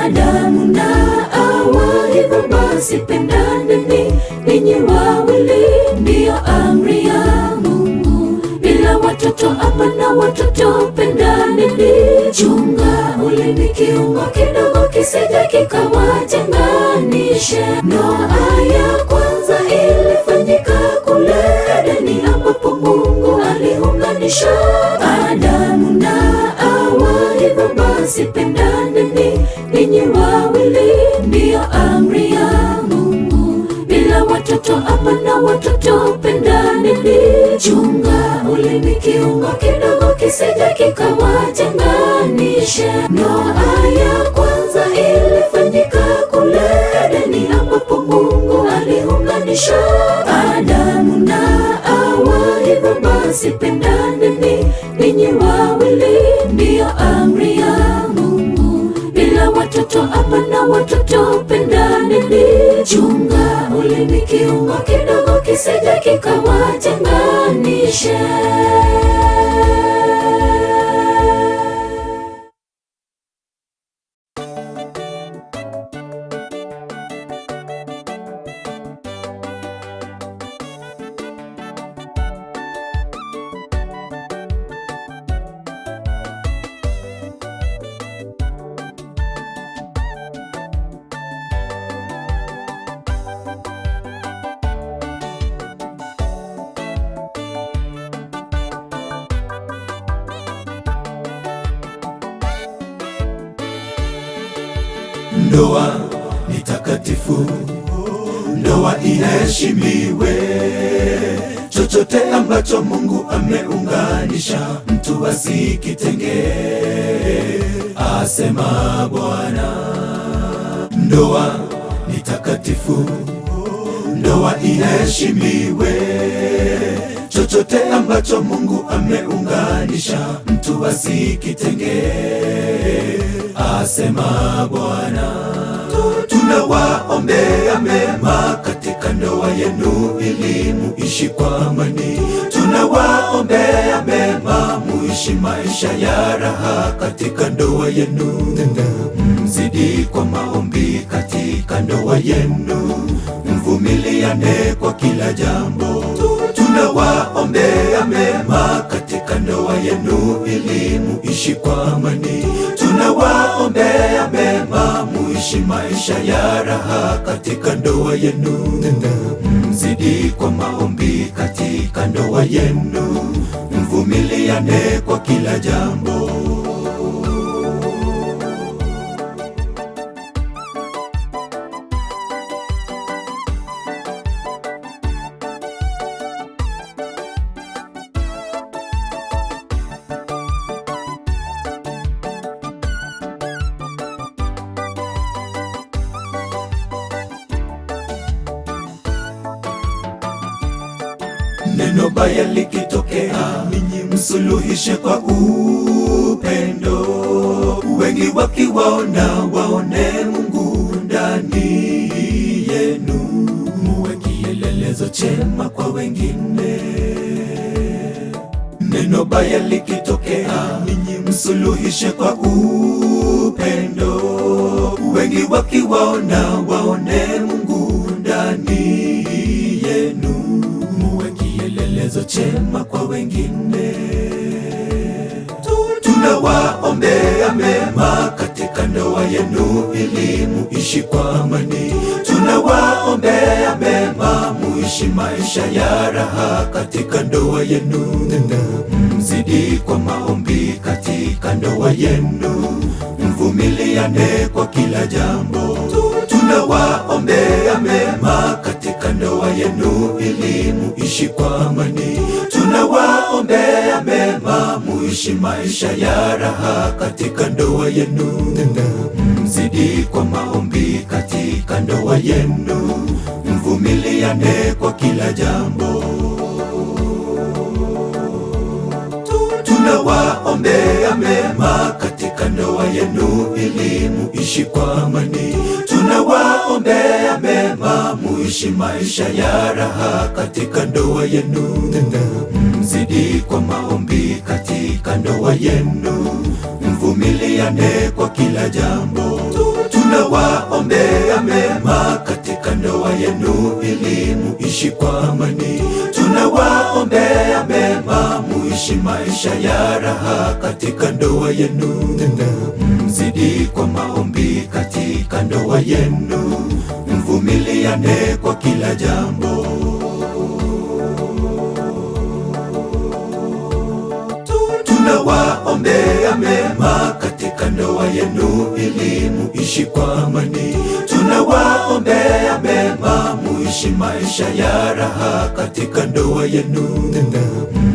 Adamu na Hawa. Hivyo basi pendaneni ninyi wawili, ndiyo amri ya Mungu. Bila watoto hapana watoto, pendaneni. Chunga ulimi, kiungo kidogo kisije kikawatenganishe. Ndoa ya kwanza ilifanyika kule Edeni, ambapo Mungu aliunganisha Adamu na Hawa. Hivyo basi pendaneni ninyi wawili, ndiyo amri ya Mungu. Bila watoto hapana watoto, pendaneni. Chunga ulimi, kiungo kidogo kisije kikawatenganishe. Ndoa ya kwanza ilifanyika kule Edeni, ambapo Mungu aliunganisha Adamu na Hawa. Hivyo basi pendaneni ninyi wawili, ndiyo amri ya Mungu. Bila watoto hapana watoto, pendaneni. Chunga ulimi, kiungo kidogo kisije kikawatenganishe. Ndoa ni takatifu, ndoa iheshimiwe. Chochote ambacho Mungu ameunganisha, mtu asikitenge, asema Bwana. Ndoa ni takatifu, ndoa iheshimiwe. Chochote ambacho Mungu ameunganisha, mtu asikitenge, asema Bwana. Tunawaombea mema katika ndoa yenu ili muishi kwa amani. Tunawaombea mema muishi maisha ya raha katika ndoa yenu. Mzidi kwa maombi katika ndoa yenu, mvumiliane kwa kila jambo. Tunawaombea mema katika ndoa yenu ili muishi kwa amani. Tunawaombea mema muishi maisha ya raha katika ndoa yenu. Mzidi kwa maombi katika ndoa yenu, mvumiliane kwa kila jambo. Neno baya likitokea, ninyi msuluhishe kwa upendo. Wengi wakiwaona waone Mungu ndani yenu, muwe kielelezo chema kwa wengine. Neno baya likitokea, ninyi msuluhishe kwa upendo. Wengi wakiwaona waone Mungu ndani yenu, muwe kielelezo chema kwa wengine. Tunawaombea mema katika ndoa yenu ili muishi kwa amani. Tunawaombea mema muishi maisha ya raha katika ndoa yenu. Mzidi kwa maombi katika ndoa yenu, mvumiliane kwa kila jambo. Tunawaombea mema katika ndoa yenu ili muishi kwa amani. Tunawaombea mema muishi maisha ya raha katika ndoa yenu. Mzidi kwa maombi katika ndoa yenu, mvumiliane kwa kila jambo. Tunawaombea mema katika ndoa yenu ili muishi kwa amani. Tunawaombea mema muishi maisha ya raha katika ndoa yenu. Mzidi kwa maombi katika ndoa yenu, mvumiliane kwa kila jambo. Tunawaombea mema katika ndoa yenu ili muishi kwa amani. Tunawaombea mema muishi maisha ya raha katika ndoa yenu. Mzidi kwa maombi katika ndoa yenu, mvumiliane kwa kila jambo. Tunawaombea mema katika ndoa yenu ili muishi kwa amani. Tunawaombea mema muishi maisha ya raha katika ndoa yenu.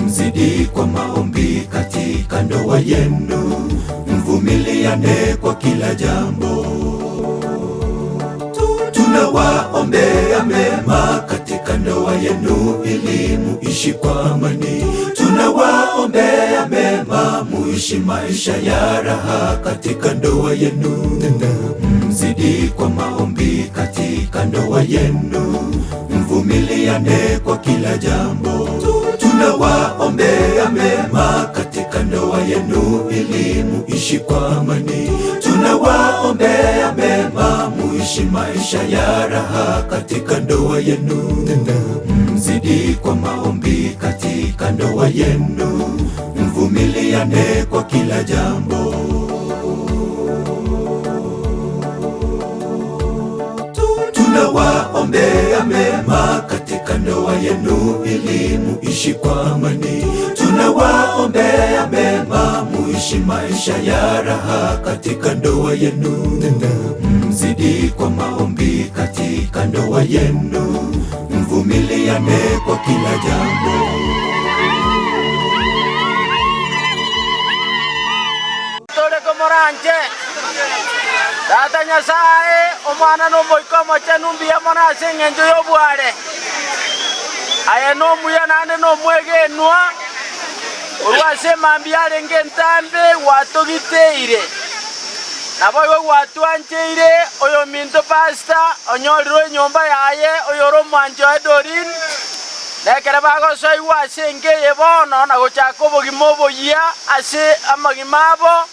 Mzidi kwa maombi katika ndoa yenu, mvumiliane kwa kila jambo. Tunawaombea mema katika ndoa yenu ili muishi kwa amani. Tunawaombea mema muishi maisha ya raha katika ndoa yenu. Mzidi kwa maombi katika ndoa yenu, mvumiliane kwa kila jambo. Tunawaombea mema katika ndoa yenu ili muishi kwa amani. Tunawaombea mema muishi maisha ya raha katika ndoa yenu. Mzidi kwa maombi katika ndoa yenu, mvumiliane kwa kila jambo. Tunawaombea mema katika ndoa yenu ili muishi kwa amani. Tunawaombea mema muishi maisha ya raha katika ndoa yenu. Mzidi kwa maombi katika ndoa yenu, mvumiliane kwa kila jambo. Tore komoranje Tata Nyasaye omwana nomoiko omochenu mbuya mono ase eng'encho y'obware. Aye nomuya naende nomwegenwa orwa ase emambia arenge entambe gwatogiteire nabo igo gwatwancheire oyo minto pastor onyorirwe enyomba yaye oyo ore omwancho wa Doreen nekere bagosoigwa ase engeye bono na gochaka obogima oboyia ase amagima abo.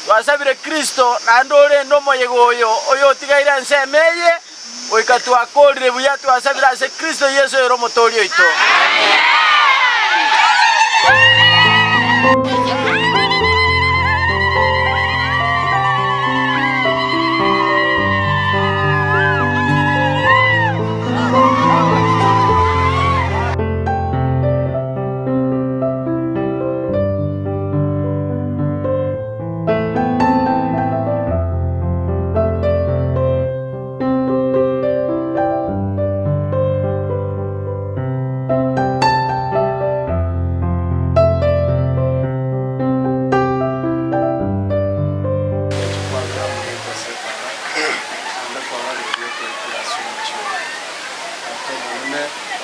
Twasabire Kristo naende orende omoyega oyo oyo otigaire ensemo eye goika twakorire buya. Twasabire ase Kristo Yesu ere omotori oito.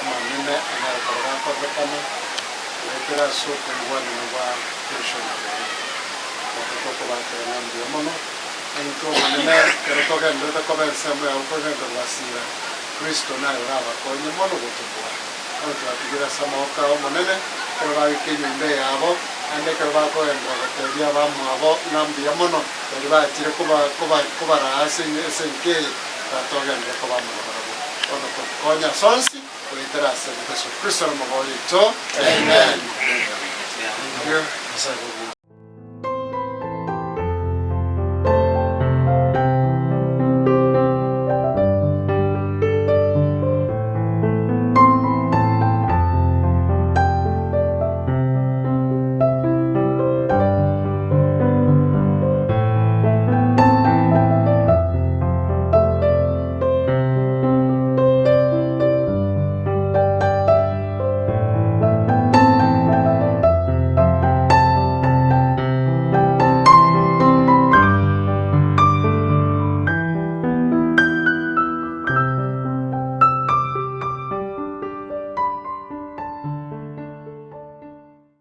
Amanene anyarukora gakorekana wetera soko ngwani wa pension otoko batera nambia mono into manene kero togendete koba ensemo yao kogenda gwasira Kristo naye orabakonye mono gotobua ano twatigira ase amaoka omonene kero bagika enyomba yabo ande kero bakogendera gotebia abamwabo nambia mono bari bachire kobaraa ase enkeye batogendere koba mono barabwo bono tokonya sonsi goetera ase Yesu Kristo nomogori oito. Amen. Thank you.